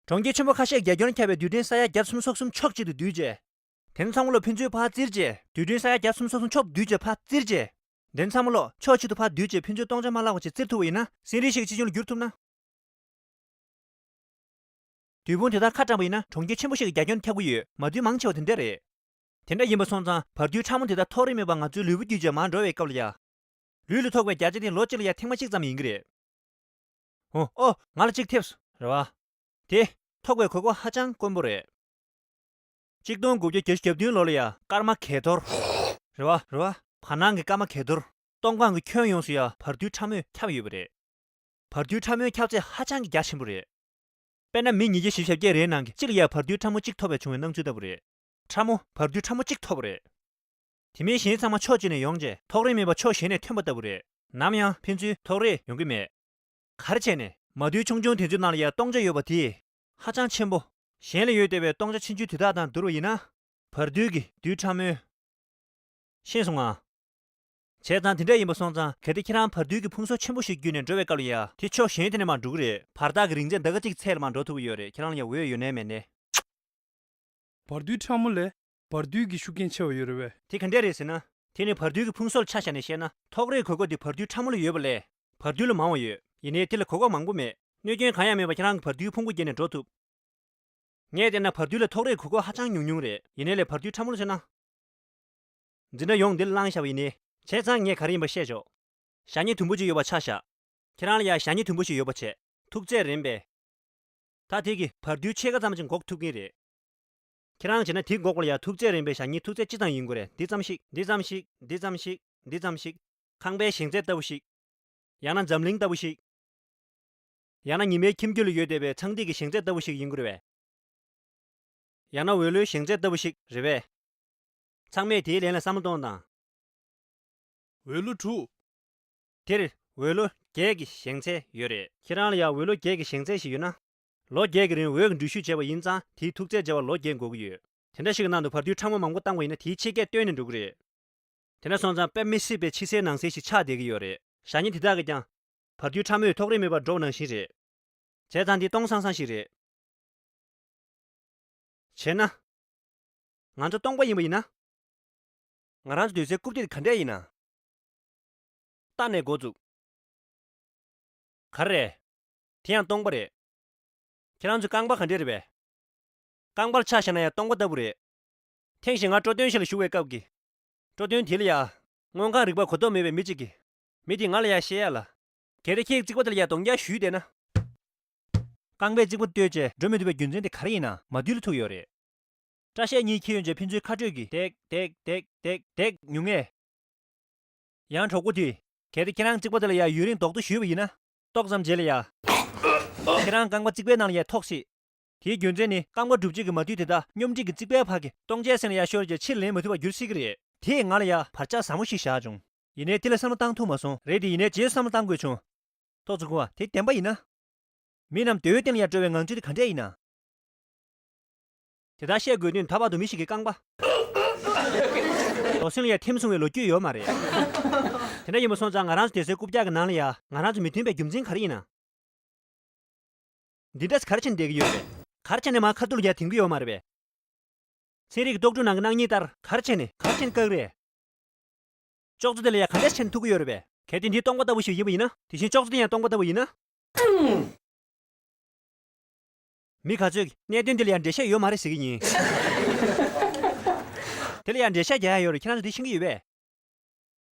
གྲོང་ཁྱེར་ཆེན་པོ་ཁ་ཤས་རྒྱ་ཁྱོན་ཁྱབ་པའི་རྡུལ་ཕྲན་ས་ཡ་བརྒྱ་སུམ་ཅུ་སོ་གསུམ་ཕྱོགས་གཅིག་ཏུ་བསྡུས་རྗེས། དེ་ཚོ་ཚང་མ་ལོ་ཕན་ཚུན་ཕར་བཙིར་རྗེས། རྡུལ་ཕྲན་ས་ཡ་བརྒྱ་སུམ་ཅུ་སོ་གསུམ་ཕྱོགས་བསྡུས་རྗེས་ཕར་བཙིར་རྗེས། དེ་ཚོ་ཚང་མ་ལོ་ཕྱོགས་གཅིག་ཏུ་ཕར་བསྡུས་རྗེས་ཕན་ཚུན་སྟོང་ཆ་མ་ལྷག་པ་ཅིག་བཙིར་ཐུབ་པ་ཡིན་ན་སེམས་རིག་ཤེད་ཆེ་ཆུང་ལ་འགྱུར་ཐུབ་ན། རྡུལ་ཕུང་དེ་དག་ཁ་བཀྲམ་པ་ཡིན་ན་གྲོང་ཁྱེར་ཆེན་པོ་ཞིག་གི་རྒྱ་ཁྱོན་ཁྱབ་ཀྱི་ཡོད། མ་རྡུལ་མང་ཆེ་བ་དེ་འདྲ་རེད། དེ་འདྲ་ཡིན་པ་སོང་ཙང་བར་རྡུལ་ཕྲ་མོ་དེ་དག་ཐོགས་རིས་མེད་པར་ང་ཚོའི་ལུས་པོ་བརྒྱུད་བྱས་མར་འགྲོ་བའི་སྐབས་ལ་ཡ། ལུས་ལ་ཐོགས་པའི་བརྒྱ་ཆ་དེ་ལོ་གཅིག་ལ་ཡ་ཐེངས་མ་གཅིག་ཙམ་ཡིན་གྱི་རེད། ཨོ་ཨོ། ང་ལ་གཅིག་ཐེབས་སོང་རེད་བ། དེ་ཐོགས་པའི་གོ་སྐབས་ཧ་ཅང་དཀོན་པོ་རེད། གཅིག་སྟོང་དགུ་བརྒྱ་བརྒྱད་ཅུ་གྱ་བདུན་ལོ་ལ་ཡ་སྐར་མ་གས་གཏོར། རེད་བ་རེད་བ། བར་སྣང་གི་སྐར་མ་གས་གཏོར། སྟོང་ཁམས་ཀྱི་ཁྱོན་ཡོངས་སུ་ཡ་བར་རྡུལ་ཕྲ་མོས་ཁྱབ་ཡོད་པ་རེད། བར་རྡུལ་ཕྲ་མོའི་ཁྱབ་ཚད་ཧ་ཅང་གི་རྒྱ་ཆེན་པོ་རེད། དཔེར་ན་མི་ཉིས་བརྒྱ་བཞི་བཅུ་ཞེ་བརྒྱད་རེའི་ནང་གི་གཅིག་ལ་ཡ་བར་རྡུལ་ཕྲ་མོ་གཅིག་ཐོབ་པའི་བྱུང་བའི་སྣང་ཚུལ་ལྟ་བུ་རེད། ཕྲ་མོ་བར་རྡུལ་ཕྲ་མོ་གཅིག་ཐོབ་པ་རེད། དེ་མིན་གཞན་ཚང་མ་ཕྱོགས་གཅིག་ནས་ཡོང་རྗེས་ཐོགས་རིས་མེད་པ་ཕྱོགས་གཞན་ནས་ཐོན་པ་ལྟ་བུ་རེད། ནམ་ཡང་ཕན་ཚུན་ཐོགས་རིས་ཡོང་གི་མེད། ག་རེ་བྱས་ནས་མ་རྡུལ་ཆུང་ཆུང་དེ་ཚོའི་ནང་ལ་ཡ་སྟོང་ཆ་ཡོད་པ་དེ་ཧ་ཅང་ཆེན་པོ། གཞན་ལ་ཡོད་བསྡད་པའི་སྟོང་ཆ་ཆུང་ཆུང་དེ་དག་དང་བསྡུར་བ་ཡིན་ན། བར་རྡུལ་གྱི་རྡུལ་ཕྲ་མོའི། ཤེས་སོང་ང་། བྱས་ཙང་དེ་འདྲ་ཡིན་པ་སོང་ཙང་གལ་ཏེ་ཁྱེད་རང་བར་རྡུལ་གྱི་ཕུང་གསོག་ཆེན་པོ་ཞིག་བརྒྱུད་ནས་འགྲོ་བའི་སྐབས་ལ་ཡ་དེ་ཕྱོགས་གཞན་དེ་ནས་མར་འགྲོ་གི་རེད། བར་ཐག་གི་རིང་ཚད་ཟླ་ག་གཅིག་ཚད་ལ་མར་འགྲོ་ཐུབ་ཀྱི་ཡོད་རེད། ཁྱེད་རང་ལ་ཡ་འོས་ཡོད་ནའི་མེད་ནའི། བར་རྡུལ་ཕྲ་མོ་ལས་བར་རྡུལ་གྱི་ཤུགས་རྐྱེན་ཆེ་བ་ཡོད་རེད་པས། དེ་ག་འདྲས་རེད་ཟེར་ན། དེ་ནི་བར་རྡུལ་གྱི་ཕུང་གསོག་ལ་ཆ་བཞག་ནས་བཤད་ན་ཐོགས་རེས་གོ་སྐབས་དེ་བར་རྡུལ་ཕྲ་མོ་ལ་ཡོད་པ་ལས་བར་རྡུལ་ལ་མང་བ་ཡོད། ཡིན་ནའི་དེ་ལ་གོ་སྐབས་མང་པོ་མེད། གནོད་སྐྱོན་གང་ཡང་མེད་པར་ཁྱེད་རང་གིས་བར་རྡུལ་ཕུང་པོ་བརྒྱུད་ནས་འགྲོ་ཐུབ། ངས་བལྟས་ན་བར་དོའི་ལ་ཐོགས་རེག་གོ་སྐབས་ཧ་ཅང་ཉུང་ཉུང་རེད། ཡིན་ནའི་ལས་བར་དོའི་ཕྲ་མོ་ལ་མཚོན་ན། འཛིན་གྲྭ་ཡོངས་འདི་ལ་བླངས་བཞག་པ་ཡིན་ནའི། བྱས་ཙང་ངས་ག་རེ་ཡིན་པ་བཤད་ཆོག་ཞ་སྙི་དུམ་བུ་གཅིག་ཡོད་པ་ཆ་བཞག་ཁྱེད་རང་ལ་ཡ་ཞ་སྙི་དུམ་བུ་ཞིག་ཡོད་པ་བྱས། ཐུག་ཚད་རན་པས། ད་དེ་གི་བར་དོའི་ཕྱེད་ཀ་ཙམ་ཅིག་འགོག་ཐུབ་ཀྱིན་རེད། ཁྱེད་རང་བྱས་ན་དེ་འགོག་པ་ལ་ཡ་ཐུག་ཚད་རན་པའི་ཞ་སྙི་ཐུག་ཚད་ཅི་ཙམ་ཡིན་དགོས་རེད། འདི་ཙམ་ཞིག་འདི་ཙམ་ཞིག་འདི་ཙམ་ཞིག་འདི་ཙམ་ཞིག་ཁང་པའི་བཞེངས་ཚད་ལྟ་བུ་ཞིག་ཡང་ན་འཛམ་གླིང་ལྟ་བུ་ཞིག་ཡང་ན་ཉི་མའི་ཁྱིམ་རྒྱུད་ལ་ཡོད་བསྡད་པའི་ཚངས་ཐིག་གི་བཞེངས་ཚད་ལྟ་བུ་ཞིག་ཡིན་དགོས་རེད་པས། ཡང་ན་འོད་ལོའི་བཞེངས་ཚད་ལྟ་བུ་ཞིག་རེད་པས། ཚང་མས་དེའི་ལན་ལ་བསམ་བློ་གཏོང་དང་། འོད་ལོ་དྲུག་དེར་འོད་ལོ་བརྒྱད་ཀྱི་བཞེངས་ཚད་ཡོད་རེད། ཁྱེད་རང་ལ་ཡང་འོད་ལོ་བརྒྱད་ཀྱི་བཞེངས་ཚད་ཞིག་ཡོད་ན། ལོ་བརྒྱད་ཀྱི་རིང་འོད་ཀྱི་འགྲུལ་བཞུད་བྱས་པ་ཡིན་ཙང་དེའི་ཐུག་ཚད་བྱས་པ་ལོ་བརྒྱད་འགོར་གྱི་ཡོད། དེ་འདྲ་ཞིག་གི་ནང་དུ་བར་དོའི་ཕྲ་མོ་མང་པོ་བཏང་བ་ཡིན་ན་དེའི་ཕྱེད་ཀས་བཏོན་ནས་འགྲོ་གི་རེད། དེ་འདྲ་སོང་ཙང་དཔེ་མི་སྲིད་པའི་ཕྱི་གསལ་ནང་གསལ་ཞིག་ཆགས་བསྡད་ཀྱི་ཡོད་རེད། ཞ་སྙི་དེ་དག་གིས་ཀྱང་། བར་དོའི་ཕྲ་མོས་ཐོགས་རེག་མེད་པར་འགྲོ་བ་ནང་བཞིན་རེད། བྱས་ཙང་འདི་སྟོང་སང་སང་ཞིག་རེད། བྱས་ན། ང་ཚོ་སྟོང་པ་ཡིན་པ་ཡིན་ན། ང་རང་ཚོ་སྡོད་སའི་རྐུབ་སྟེགས་དེ་ག་འདྲས་ཡིན་ན། རྟ་ནས་འགོ་བཙུགས། ག་རེ་རེད། དེ་ཡང་སྟོང་པ་རེད། ཁྱེད་རང་ཚོའི་རྐང་པ་ག་འདྲས་རེད་པས། རྐང་པར་ཆ་བཞག་ན་ཡང་སྟོང་པ་ལྟ་བུ་རེད། ཐེངས་ཤིག་ང་སྤྲོ་སྟོན་ཞིག་ལ་ཞུགས་པའི་སྐབས་ཀྱི། སྤྲོ་སྟོན་དེ་ལ་ཡ། དངོས་ཁམས་རིག་པ་གོ་རྟོགས་མེད་པའི་མི་གཅིག་གིས། མི་དེས་ང་ལ་ཡ་བཤད་ཡ་ལ། གལ་ཏེ་ཁྱེད་རྩིག་པ་དེ་ལ་ཡ་དོང་རྒྱག་གཞུས་བསྡད་ན། རྐང་པས་རྩིག་པ་བརྟོལ་བྱས་འགྲོ་མི་ཐུབ་པའི་རྒྱུ་མཚན་དེ་ག་རེ་ཡིན་ན་མ་རྡུལ་ལ་ཐུག་ཡོད་རེད། སྐྲ་ཤད་གཉིས་འཁྱེར་ཡོང་བྱས་ཕན་ཚུན་ཁ་སྤྲོད་ཀྱིས་ཏེག་ཏེག་ཏེག་ཏེག་ཏེག་ཉུག་ངས། ཡང་གྲོགས་པོ་དེས། གལ་ཏེ་ཁྱེད་རང་རྩིག་པ་དེ་ལ་ཡ་ཡུན་རིང་རྡོག་ཐོ་གཞུས་པ་ཡིན་ན། ཏོག་ཙམ་རྗེས་ལ་ཡ། ཁྱེད་རང་རྐང་པ་རྩིག་པའི་ནང་ལ་ཡ་ཐོགས་སྲིད། དེའི་རྒྱུ་མཚན་ནི་རྐང་པ་གྲུབ་རྗེས་ཀྱི་མ་རྡུལ་དེ་དག་སྙོམས་སྒྲིག་གི་རྩིག་པའི་བར་གྱི་སྟོང་ཆའི་སེམས་ལ་ཡ་ཤོར་རྗེས་ཕྱིར་ལེན་མ་ཐུབ་པར་འགྱུར་སྲིད་ཀྱི་རེད། དེས་ང་ལ་ཡ་བར་ཆད་ཟབ་མོ་ཞིག་བཞག་བྱུང་། ཡིན་ནའི་དེ་ལ་བསམ་བློ་བཏང་ཐུབ་མ་སོང་། རེད་དེ་ཡིན་ནའི་རྗེས་སུ་བསམ་བློ་བཏང་དགོས་བྱུང་། ཏོག་ཙམ་སྒུག་པ་དེ་བདེན་པ་ཡིན་ན། མི་རྣམས་རྡོའི་སྟེང་ལ་ཡ་འགྲོ་བའི་ངང་ཚུལ་དེ་ག་འདྲས་ཡིན་ན། དེ་ལྟར་བཤད་དགོས་དོན་ད་བར་དུ་མི་ཞིག་གི་རྐང་པ། རྡོ་སོན་ལ་ཡ་ཐིམ་སོང་བའི་ལོ་རྒྱུས་ཡོད་མ་རེད། དེ་འདྲ་ཡིན་པ་སོང་ཙང་ང་རང་ཚོ་སྡོད་སའི་རྐུབ་བཀྱག་གི་ནང་ལ་ཡ་ང་རང་ཚོ་མི་མཐུན་པའི་རྒྱུ་མཚན་ག་རེ་ཡིན་ན། འདི་འདྲས་ག་རེ་བྱས་ནས་བསྡད་ཀྱི་ཡོད་རེད། ག་རེ་བྱས་ནས་མར་ཁ་ཐུག་ལ་ཡ་དེང་གི་ཡོད་མ་རེད་པས། ཚན་རིག་གི་རྟོག་སྒྲུང་ནང་གི་སྣང་བརྙན་ལྟར་ག་རེ་བྱས་ནས་ག་རེ་བྱས་ནས་བཀག་རེད། ཅོག་ཙེ་དེ་ལ་ཡ་ག་འདྲས་བྱས་ནས་ཐུག་གི་ཡོད་རེད་པས། གལ་ཏེ་འདི་སྟོང་པ་ལྟ་བུ་ཞིག་ཡིན་པ་ཡིན་ན། དེ་བཞིན་ཅོག་ཙེ་དེ་ཡང་སྟོང་པ་ལྟ་བུ་ཡིན་ན། མི་ག་ཚོད་ཀྱིས་གནད་དོན་འདི་ལ་ཡང་འགྲེལ་བཤད་ཡོད་མ་རེད་ཟེར་གྱི་ཡིན། དེ་ལ་ཡང་འགྲེལ་བཤད་རྒྱག་ཡ་ཡོད་རེད། ཁྱེད་རང་ཚོ་འདི་ཤེས་ཀྱི་ཡོད་པས།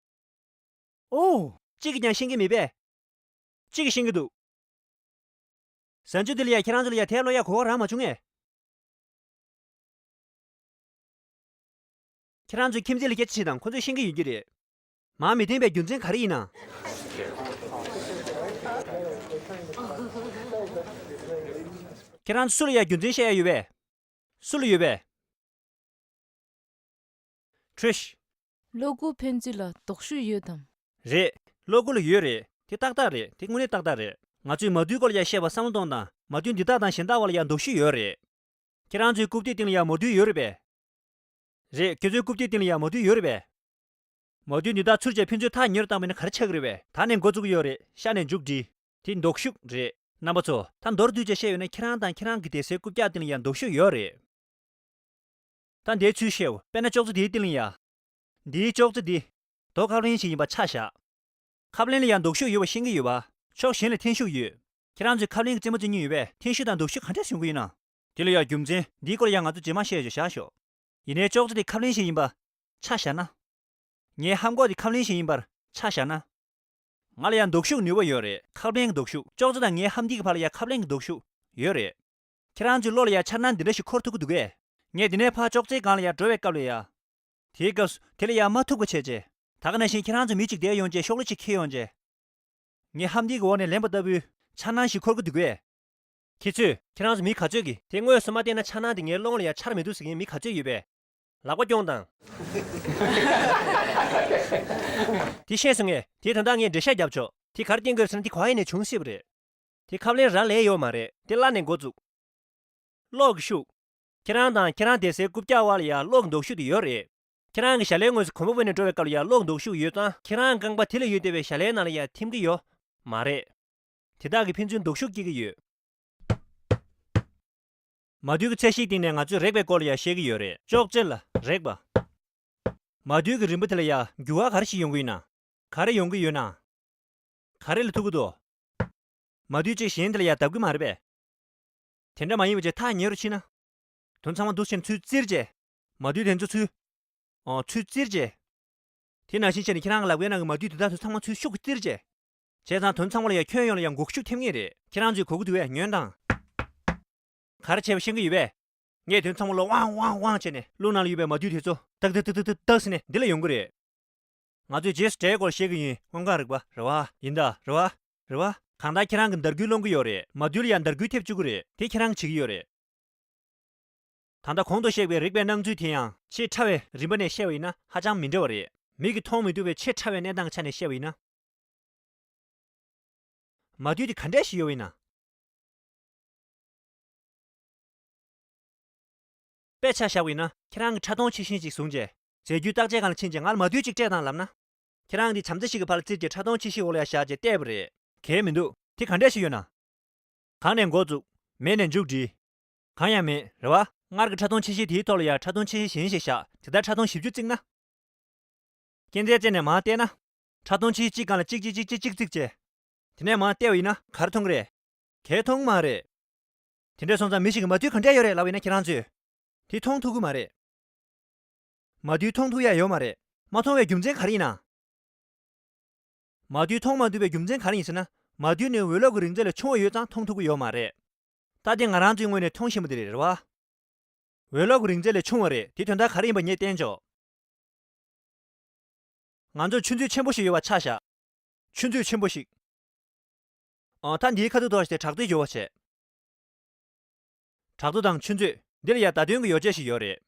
ཨོ། གཅིག་གིས་ཀྱང་ཤེས་ཀྱི་མེད་པས། གཅིག་གིས་ཤེས་ཀྱི་འདུག་ཟ་འཇུ་འདི་ལ་ཡང་ཁྱེད་རང་ཚོ་ལ་ཡང་དེ་ཀློག་ཡ་གོ་བ་རག་མ་བྱུང་ངས། ཁྱེད་རང་ཚོའི་ཁྱིམ་མཚེས་ལ་སྐད་ཆ་དྲིས་དང་། ཁོ་ཚོས་ཤེས་ཀྱི་ཡོད་ཀྱི་རེད། མར་མི་འཐེན་པའི་རྒྱུ་མཚན་ག་རེ་ཡིན་ན། ཁྱེད་རང་ཚོ་སུ་ལ་ཡང་རྒྱུ་མཚན་བཤད་ཡ་ཡོད་པས། སུ་ལ་ཡོད་པས། ཁྲུས། གློག་སྒུལ་ཕན་ཚུན་ལ་ལྡོག་ཤུགས་ཡོད་དམ། རེད། གློག་སྒུལ་ལ་ཡོད་རེད། དེ་ཏག་ཏག་རེད། དེ་དངོས་གནས་ཏག་ཏག་རེད། ང་ཚོས་མ་རྡུལ་སྐོར་ལ་ཡང་བཤད་པ་བསམ་བློ་གཏོང་དང་། མ་རྡུལ་འདི་དག་དང་གཞན་དག་བར་ལ་ཡང་ལྡོག་ཤུགས་ཡོད་རེད། ཁྱེད་རང་ཚོའི་རྐུབ་སྟེགས་སྟེང་ལ་ཡང་མ་རྡུལ་ཡོད་རེད་པས། རེད། ཁྱེད་ཚོའི་རྐུབ་སྟེགས་སྟེང་ལ་ཡང་མ་རྡུལ་ཡོད་རེད་པས། མ་རྡུལ་འདི་དག་ཚུར་བཅད་ཕན་ཚུན་ཐག་ཉེ་རུ་བཏང་བ་ཡིན་ན་ག་རེ་ཆགས་ཀྱི་རེད་པས། ད་ནས་འགོ་བཙུགས་ཀྱི་ཡོད་རེད། ཤ་ནས་མཇུག་སྒྲིལ། དེ་ལྡོག་ཤུགས་རེད། རྣམ་པ་ཚོ། ད་མདོར་བསྡུས་བྱས་བཤད་ཡོད་ན་ཁྱེད་རང་དང་ཁྱེད་རང་གི་སྡོད་སའི་རྐུབ་བཀྱག་སྟེང་ལ་ཡང་ལྡོག་ཤུགས་ཡོད་རེད། ད་འདིའི་ཚུལ་བཤད། དཔེར་ན་ཅོག་ཙེ་འདིའི་སྟེང་ལ་ཡ། འདིའི་ཅོག་ཙེ་འདི། རྡོ་ཁབ་ལེན་ཞིག་ཡིན་པ་ཆ་བཞག་ཁབ་ལེན་ལ་ཡང་ལྡོག་ཤུགས་ཡོད་པ་ཤེས་ཀྱི་ཡོད་པ། ཕྱོགས་གཞན་ལ་འཐེན་ཤུགས་ཡོད། ཁྱེད་རང་ཚོས་ཁབ་ལེན་གྱི་རྩེད་མོ་རྩེ་མྱོང་ཡོད་པས། འཐེན་ཤུགས་དང་ལྡོག་ཤུགས་ག་འདྲས་བྱུང་གི་ཡོད་ན། དེ་ལ་ཡང་རྒྱུ་མཚན་འདིའི་སྐོར་ལ་ཡང་ང་ཚོ་རྗེས་མ་བཤད་རྒྱུ་བཞག་ཤོག་ཡིན་ནའི་ཅོག་ཙེ་དེ་ཁབ་ལེན་ཞིག་ཡིན་པ་ཆ་བཞག་ན། ངའི་ལྷམ་གོག་དེ་ཁབ་ལེན་ཞིག་ཡིན་པར་ཆ་བཞག་ན། ང་ལ་ཡང་ལྡོག་ཤུགས་ནུས་པ་ཡོད་རེད། ཁབ་ལེན་གྱི་ལྡོག་ཤུགས། ཅོག་ཙེ་དང་ངའི་ལྷམ་མཐིལ་གྱི་བར་ལ་ཡང་ཁབ་ལེན་གྱི་ལྡོག་ཤུགས་ཡོད་རེད། ཁྱེད་རང་ཚོའི་བློ་ལ་ཡང་འཆར་སྣང་འདི་འདྲ་ཞིག་འཁོར་ཐུབ་ཀྱི་འདུག་གས། ངས་འདི་ནས་ཕར་ཅོག་ཙེའི་སྒང་ལ་ཡང་འགྲོ་བའི་སྐབས་ལ་ཡང་། དེའི་སྐབས་སུ་དེ་ལ་ཡང་མ་ཐུག་པ་བྱས་རྗེས། ད་ག་ནང་བཞིན་ཁྱེད་རང་ཚོ་མི་གཅིག་བསྡད་ཡོང་རྗེས་ཤོག་ལེ་གཅིག་འཁྱེར་ཡོང་རྗེས། ངའི་ལྷམ་མཐིལ་གྱི་འོག་ནས་ལེན་པ་ལྟ་བུའི་འཆར་སྣང་ཞིག་འཁོར་གྱི་འདུག་གས། ཁྱེད་ཚོས། ཁྱེད་རང་ཚོ་མི་ག་ཚོད་ཀྱིས་དེ་དངོས་སུ་མ་བལྟས་ན་འཆར་སྣང་དེ་ངའི་བློ་ངོ་ལ་ཡང་འཆར་མི་འདུག་ཟེར་མཁན་མི་ག་ཚོད་ཡོད་པས། ལག་པ་རྐྱོང་དང་། དེ་ཤེས་སོང་ངས། དེ་ད་ལྟ་ངས་འགྲེལ་བཤད་རྒྱབ་ཆོག་དེ་ག་རེ་སྐྱེ་དགོས་ཟེར་ན་དེ་ག་ཡིན་ནས་བྱུང་སྲིད་པ་རེད། དེ་ཁབ་ལེན་རག་ལས་ཡོད་མ་རེད། དེ་བླ་ནས་འགོ་བཙུགས། གློག་གི་ཤུགས། ཁྱེད་རང་དང་ཁྱེད་རང་སྡོད་སའི་རྐུབ་བཀྱག་བར་ལ་ཡང་གློག་གི་ལྡོག་ཤུགས་དེ་ཡོད་རེད། ཁྱེད་རང་གི་ཞལ་ལའི་ངོས་སུ་གོམ་པ་སྤོས་ནས་འགྲོ་བའི་སྐབས་ལ་ཡང་གློག་གི་ལྡོག་ཤུགས་ཡོད་ཙང་ཁྱེད་རང་རྐང་པ་དེ་ལ་ཡོད་བསྡད་པའི་ཞལ་ལའི་ནང་ལ་ཡང་ཐིམ་གྱི་ཡོད་མ་རེད། དེ་དག་གིས་ཕན་ཚུན་ལྡོག་ཤུགས་སྐྱེ་གི་ཡོད། མ་རྡུལ་གྱི་ཚད་གཞིའི་སྟེང་ནས་ང་ཚོས་རེག་པའི་སྐོར་ལ་ཡང་བཤད་ཀྱི་ཡོད་རེད། ཅོག་ཙེ་ལ་རེག་པ། མ་རྡུལ་གྱི་རིམ་པ་དེ་ལ་ཡང་འགྱུར་བ་ག་རེ་ཞིག་ཡོང་གི་ཡོད་ན། ག་རེ་ཡོང་གི་ཡོད་ན། ག་རེ་ལ་ཐུག་གི་འདུག་མ་རྡུལ་གཅིག་གཞན་དེ་ལ་ཡང་བརྡབ་གི་མ་རེད་པས། དེ་འདྲ་མ་ཡིན་པ་བྱས་ཐག་ཉེ་རུ་ཕྱིན་ན། དོན་ཚང་མ་འདུག་བྱས་ནས་ཚུར་བཙིར་བྱས། མ་དུས་དེ་ཚོ་ཚུར། ཨོ་ཚུར་བཙིར་བྱས། དེ་ནང་བཞིན་བྱས་ནས་ཁྱེད་རང་གི་ལག་པའི་ནང་གི་མ་དུས་དེ་དག་ཚོ་ཚང་མ་ཚུར་ཤུགས་ཀྱིས་བཙིར་བྱས། བྱས་ཙང་དོན་ཚང་མ་ལ་ཡང་ཁྱོན་ཡོངས་ལ་ཡང་འགུག་ཤུགས་ཐེབས་ངེས་རེད། ཁྱེད་རང་ཚོས་གོ་གི་འདུག་གས། ཉོན་དང་། ག་རེ་བྱས་པ་ཤེས་ཀྱི་ཡོད་པས། ངས་དོན་ཚང་མ་ལ་ཝང་ཝང་ཝང་བྱས་ནས་རླུང་ནང་ལ་ཡོད་པའི་མ་དུས་དེ་ཚོ་ཏག་ཏག་ཏག་ཏག་ཏག་ཟེར་ནས་འདི་ལ་ཡོང་གི་རེད། ང་ཚོས་རྗེས་སུ་འབྲས་སྐོར་བཤད་ཀྱི་ཡིན། དངོས་ཁམས་རིག་པ་རེད་བ། ཡིན་ད་རེད་བ། རེད་བ། གང་ལྟར་ཁྱེད་རང་གི་འདར་འགུལ་སློང་གི་ཡོད་རེད། མ་དུས་ལ་ཡང་འདར་འགུལ་ཐེབས་བཅུག་གི་རེད། དེ་ཁྱེད་རང་གིས་བྱེད་ཀྱི་ཡོད་རེད། ད་ལྟ་གོང་དུ་བཤད་པའི་རིག་པའི་སྣང་ཚུལ་དེ་ཡང་ཆེས་ཕྲ་བའི་རིམ་པ་ནས་བཤད་པ་ཡིན་ན་ཧ་ཅང་མི་འདྲ་བ་རེད། མིག་གིས་མཐོང་མི་ཐུབ་པའི་ཆེས་ཕྲ་བའི་གནས་སྟངས་ཆ་ནས་བཤད་པ་ཡིན་ན། མ་དུས་དེ་ག་འདྲས་ཤིག་ཡོད་པ་ཡིན་ན། དཔེ་ཆ་བཞག་པ་ཡིན་ན་ཁྱེད་རང་གིས་ཕྲ་མཐོང་ཆེ་ཤོས་ཅིག་བཟུང་བྱས། རྫས་འགྱུར་བརྟག་དཔྱད་ཁང་ལ་ཕྱིན་བྱས་ང་ལ་མ་དུས་གཅིག་སྤྲད་དང་ལབ་ན། ཁྱེད་རང་གིས་བྱམས་བརྩེ་ཞིག་གི་ཕར་བཙིར་བྱས་ཕྲ་མཐོང་ཆེ་ཤོས་འོག་ལ་ཡར་བཞག་བྱས་བལྟས་པ་རེད། གལ་མི་འདུག་དེ་ག་འདྲས་ཤིག་ཡོད་ན། གང་ནས་འགོ་བཙུགས། མེད་ནས་མཇུག་སྒྲིལ། གང་ཡང་མེད་རེད་བ། སྔར་གྱི་ཕྲ་མཐོང་ཆེ་ཤོས་དེའི་ཐོག་ལ་ཡང་ཕྲ་མཐོང་ཆེ་ཤོས་གཞན་ཞིག་བཞག་དེ་ལྟར་ཕྲ་མཐོང་བཞི་བཅུ་བརྩིགས་ན། རྐྱེན་ཚད་བཙལ་ནས་མར་བལྟས་ན། ཕྲ་མཐོང་ཆེ་ཤོས་གཅིག་སྒང་ལ་གཅིག་གཅིག་གཅིག་གཅིག་བརྩིགས་བྱས། དེ་ནས་མར་བལྟས་པ་ཡིན་ན་ག་རེ་མཐོང་གི་རེད། གལ་མཐོང་མ་རེད། དེ་འདྲ་སོང་ཙང་མི་ཞིག་གིས་མ་དུས་ག་འདྲས་ཡོད་རེད་ལབ་པ་ཡིན་ན་ཁྱེད་རང་ཚོས། དེ་མཐོང་ཐུབ་ཀྱི་མ་རེད། མ་དུས་མཐོང་ཐུབ་ཡ་ཡོད་མ་རེད། མ་མཐོང་བའི་རྒྱུ་མཚན་ག་རེ་ཡིན་ན། མ་དུས་མཐོང་མ་ཐུབ་པའི་རྒྱུ་མཚན་ག་རེ་ཡིན་ཟེར་ན། མ་དུས་ནི་འོད་རླབས་ཀྱི་རིང་ཚད་ལས་ཆུང་བ་ཡོད་ཙང་མཐོང་ཐུབ་ཀྱི་ཡོད་མ་རེད། ད་དེ་ང་རང་ཚོའི་ངོས་ནས་མཐོང་བཞིན་པ་དེ་རེད་རེད་བ། འོད་རླབས་ཀྱི་རིང་ཚད་ལས་ཆུང་བ་རེད། དེ་དོན་དག་ག་རེ་ཡིན་པ་ངས་བསྟན་ཆོག་ང་ཚོར་ཆུ་མཛོད་ཆེན་པོ་ཞིག་ཡོད་པ་ཆ་བཞག་ཆུ་མཛོད་ཆེན་པོ་ཞིག་ཨ། ད་འདིའི་ཁ་ཐུག་ཐོག་བྱས་ཏེ་བྲག་རྡོ་ཡོད་པ་བྱས། བྲག་རྡོ་དང་ཆུ་མཛོད། འདི་ལ་ཡང་བརྡ་དོན་གྱི་ཡོ་བྱད་ཞིག་ཡོད་རེད།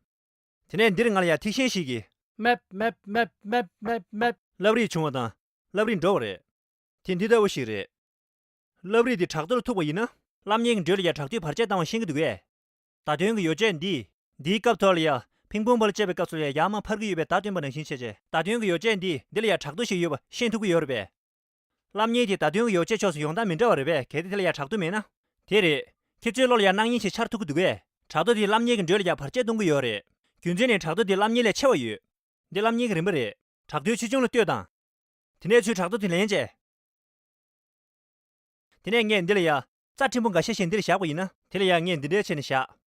དེ་ནས་འདིར་ང་ལ་ཡང་ཐིག་ཤིང་ཞིག་གིས། མེབ་མེབ་མེབ་མེབ་མེབ་མེབ། རླབས་རིས་བྱུང་བ་དང་། རླབས་རིས་འགྲོ་བ་རེད། དེ་འདི་ལྟ་བུ་ཞིག་རེད། རླབས་རིས་འདི་བྲག་རྡོ་ལ་ཐུག་པ་ཡིན་ན། རླབས་གཉིས་ཀྱི་འགྲོས་ལ་ཡང་བྲག་རྡོས་བར་ཆད་བཏང་བ་ཤེས་ཀྱི་འདུག་གས། བརྡ་དོན་གྱི་ཡོ་བྱད་འདི། འདིའི་སྐབས་ཐོག་ལ་ཡང་། ཕིང་པོང་བལ་བཅད་པའི་སྐབས་སུ་ལ་ཡང་ཡར་མར་འཕར་གྱི་ཡོད་པའི་བརྡ་སྟོན་པ་ནང་བཞིན་བྱས་བྱས། བརྡ་དོན་གྱི་ཡོ་བྱད་འདི་འདི་ལ་ཡང་བྲག་རྡོ་ཞིག་ཡོད་པ་ཤེས་ཐུབ་ཀྱི་ཡོད་རེད་པས། རླབས་གཉིས་དེ་བརྡ་དོན་གྱི་ཡོ་བྱད་ཕྱོགས་སུ་ཡོང་སྟངས་མི་འདྲ་བ་རེད་པས། གལ་ཏེ་དེ་ལ་ཡང་བྲག་རྡོ་མེད་ན། དེ་རེད། ཁྱེད་ཚོའི་བློ་ལ་ཡང་སྣང་བརྙན་ཞིག་འཆར་ཐུབ་ཀྱི་འདུག་གས། བྲག་རྡོ་དེས་རླབས་གཉིས་ཀྱི་འགྲོས་ལ་ཡང་བར་ཆད་གཏོང་གི་ཡོད་རེད། རྒྱུ་མཚན་ནི་བྲག་རྡོ་དེ་རླབས་གཉིས་ལས་ཆེ་བ་ཡོད། འདི་རླབས་གཉིས་ཀྱི་རིམ་པ་རེད། བྲག་རྡོའི་ཆེ་ཆུང་ལ་ལྟོས་དང་། དེ་ནས་ཚུར་བྲག་རྡོ་དེ་ལེན་བྱས། དེ་ནས་ངས་འདི་ལ་ཡ། རྩྭ་ཕྲན་བུ་འགའ་ཤས་ཤིག་འདིར་བཞག་པ་ཡིན་ན། དེ་ལ་ཡ་ངས་འདི་འདྲའི་ཆས་ནས་བཞག་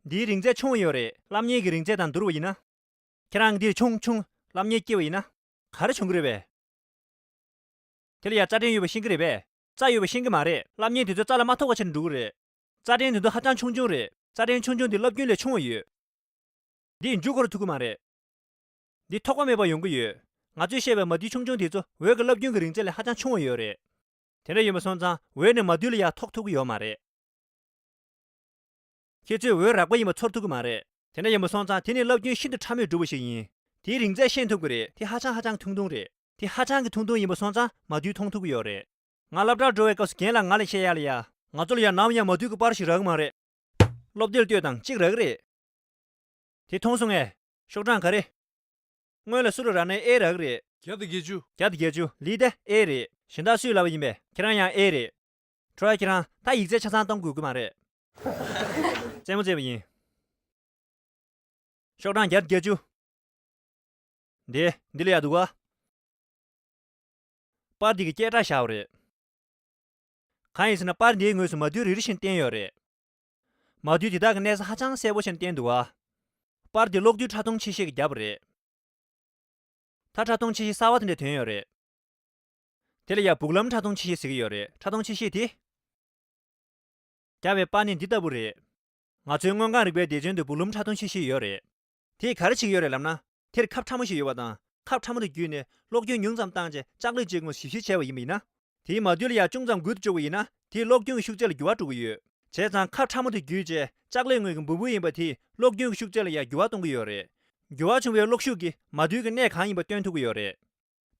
འདིའི་རིང་ཚད་ཆུང་བ་ཡོད་རེད། རླབས་གཉིས་ཀྱི་རིང་ཚད་དང་བསྡུར་བ་ཡིན་ན། ཁྱེད་རང་གིས་འདིར་ཆུང་ཆུང་། རླབས་གཉིས་སྐྱེ་བ་ཡིན་ན། ག་རེ་བྱུང་གི་རེད་པས། དེ་ལ་ཡ་རྩ་ཕྲན་ཡོད་པ་ཤེས་ཀྱི་རེད་པས། རྩྭ་ཡོད་པ་ཤེས་ཀྱི་མ་རེད། རླབས་གཉིས་དེ་ཚོ་རྩྭ་ལ་མ་ཐུག་པ་བྱས་ནས་འགྲོ་གི་རེད། རྩ་ཕྲན་དེ་ཚོ་ཧ་ཅང་ཆུང་ཆུང་རེད། རྩ་ཕྲན་ཆུང་ཆུང་དེ་རླབས་རྒྱུན་ལས་ཆུང་བ་ཡོད། འདི་མཇུག་སྒོ་རུ་ཐུག་གི་མ་རེད། འདི་ཐོགས་པ་མེད་པར་ཡོང་གི་ཡོད། ང་ཚོས་བཤད་པའི་མ་དུས་ཆུང་ཆུང་དེ་ཚོ་འོད་ཀྱི་རླབས་རྒྱུན་གྱི་རིང་ཚད་ལས་ཧ་ཅང་ཆུང་བ་ཡོད་རེད། དེ་འདྲ་ཡིན་པ་སོང་ཙང་འོད་ནི་མ་དུས་ལ་ཡང་ཐོགས་ཐུབ་ཀྱི་ཡོད་མ་རེད། ཁྱེད་ཚོས་འོད་རགས་པ་ཡིན་པ་ཚོར་ཐུབ་ཀྱི་མ་རེད། དེ་འདྲ་ཡིན་པ་སོང་ཙང་དེ་ནི་རླབས་རྒྱུན་ཤིན་ཏུ་ཕྲ་མོས་གྲུབ་པ་ཞིག་ཡིན། དེའི་རིང་ཚད་ཤེས་ཐུབ་ཀྱི་རེད། དེ་ཧ་ཅང་ཧ་ཅང་ཐུང་ཐུང་རེད། དེ་ཧ་ཅང་གི་ཐུང་ཐུང་ཡིན་པ་སོང་ཙང་མ་དུས་མཐོང་ཐུབ་ཀྱི་ཡོད་རེད། ང་སློབ་གྲྭར་འགྲོ་བའི་སྐབས་སུ་རྒན་ལགས་ང་ལ་བཤད་ཡ་ལ་ཡ། ང་ཚོ་ལ་ཡ་ནམ་ཡང་མ་དུས་ཀྱི་པར་ཞིག་རག་གི་མ་རེད། སློབ་དེབ་ལ་ལྟོས་དང་གཅིག་རག་གི་རེད། དེ་མཐོང་སོང་ངས། ཤོག་གྲངས་ག་རེ། སྔོན་ལ་སུ་རུ་རག་ནའི་ཨེ་རག་གི་རེད། བརྒྱ་དང་བརྒྱད་ཅུ། བརྒྱ་དང་བརྒྱད་ཅུ་ལི་དེ་ཨེ་རེད། གཞན་དག་སུས་ལབ་པ་ཡིན་པས། ཁྱེད་རང་ཡང་ཨེ་རེད། ཁྲོ་ཡ་ཁྱེད་རང་ད་ཡིག་ཚད་ཆ་ཚང་གཏོང་དགོས་ཀྱི་མ་རེད། རྩེད་མོ་རྩེས་པ་ཡིན། ཤོག་གྲངས་བརྒྱ་དང་བརྒྱད་ཅུ། འདི་འདི་ལ་ཡ་འདུག་ག་པར་འདི་གི་སྐད་གྲགས་བཞག་པ་རེད། གང་ཡིན་ཟེར་ན་པར་འདིའི་ངོས་སུ་མ་དུས་རེ་རེ་བཞིན་བསྟན་ཡོད་རེད། མ་དུས་དེ་དག་གི་གནས་ས་ཧ་ཅང་གསལ་པོ་བཞིན་བསྟན་འདུག་ག་པར་འདི་གློག་རྡུལ་ཕྲ་མཐོང་ཆེ་ཤོས་ཀྱིས་བརྒྱབ་པ་རེད། ད་ཕྲ་མཐོང་ཆེ་ཤོས་གསར་པ་དེ་འདྲ་ཐོན་ཡོད་རེད། དེ་ལ་ཡང་སྦུག་ལམ་ཕྲ་མཐོང་ཆེ་ཤོས་ཟེར་གྱི་ཡོད་རེད། ཕྲ་མཐོང་ཆེ་ཤོས་དེ། རྒྱབ་པའི་པར་ནི་འདི་ལྟ་བུ་རེད། ང་ཚོའི་དངོས་ཁམས་རིག་པའི་སྡེ་ཚན་དུ་སྦུག་ལམ་ཕྲ་མཐོང་ཆེ་ཤོས་ཡོད་རེད། དེས་ག་རེ་བྱེད་ཀྱི་ཡོད་རེད་ལབ་ན། དེར་ཁབ་ཕྲ་མོ་ཞིག་ཡོད་པ་དང་། ཁབ་ཕྲ་མོ་དེ་བརྒྱུད་ནས་གློག་རྒྱུན་ཉུང་ཙམ་བཏང་རྗེས་ལྕགས་ལོས་བྱེད་སྒོ་ཞིབ་བཤེར་བྱས་པ་ཡིན་པ་ཡིན་ན། དེའི་མ་དུས་ལ་ཡང་ཅུང་ཙམ་འགུལ་དུ་བཅུག་པ་ཡིན་ན། དེས་གློག་རྒྱུན་གྱི་ཤུགས་ཚད་ལ་འགྱུར་བ་འགྲོ་གི་ཡོད། བྱས་ཙང་ཁབ་ཕྲ་མོ་དེ་བརྒྱུད་རྗེས་ལྕགས་ལོས་ངོས་ཀྱི་འབུར་འབུར་ཡིན་པ་དེས་གློག་རྒྱུན་གྱི་ཤུགས་ཚད་ལ་ཡང་འགྱུར་བ་གཏོང་གི་ཡོད་རེད། འགྱུར་བ་བྱུང་བའི་གློག་ཤུགས་ཀྱིས་མ་དུས་ཀྱི་གནས་གང་ཡིན་པ་སྟོན་ཐུབ་ཀྱི་ཡོད་རེད།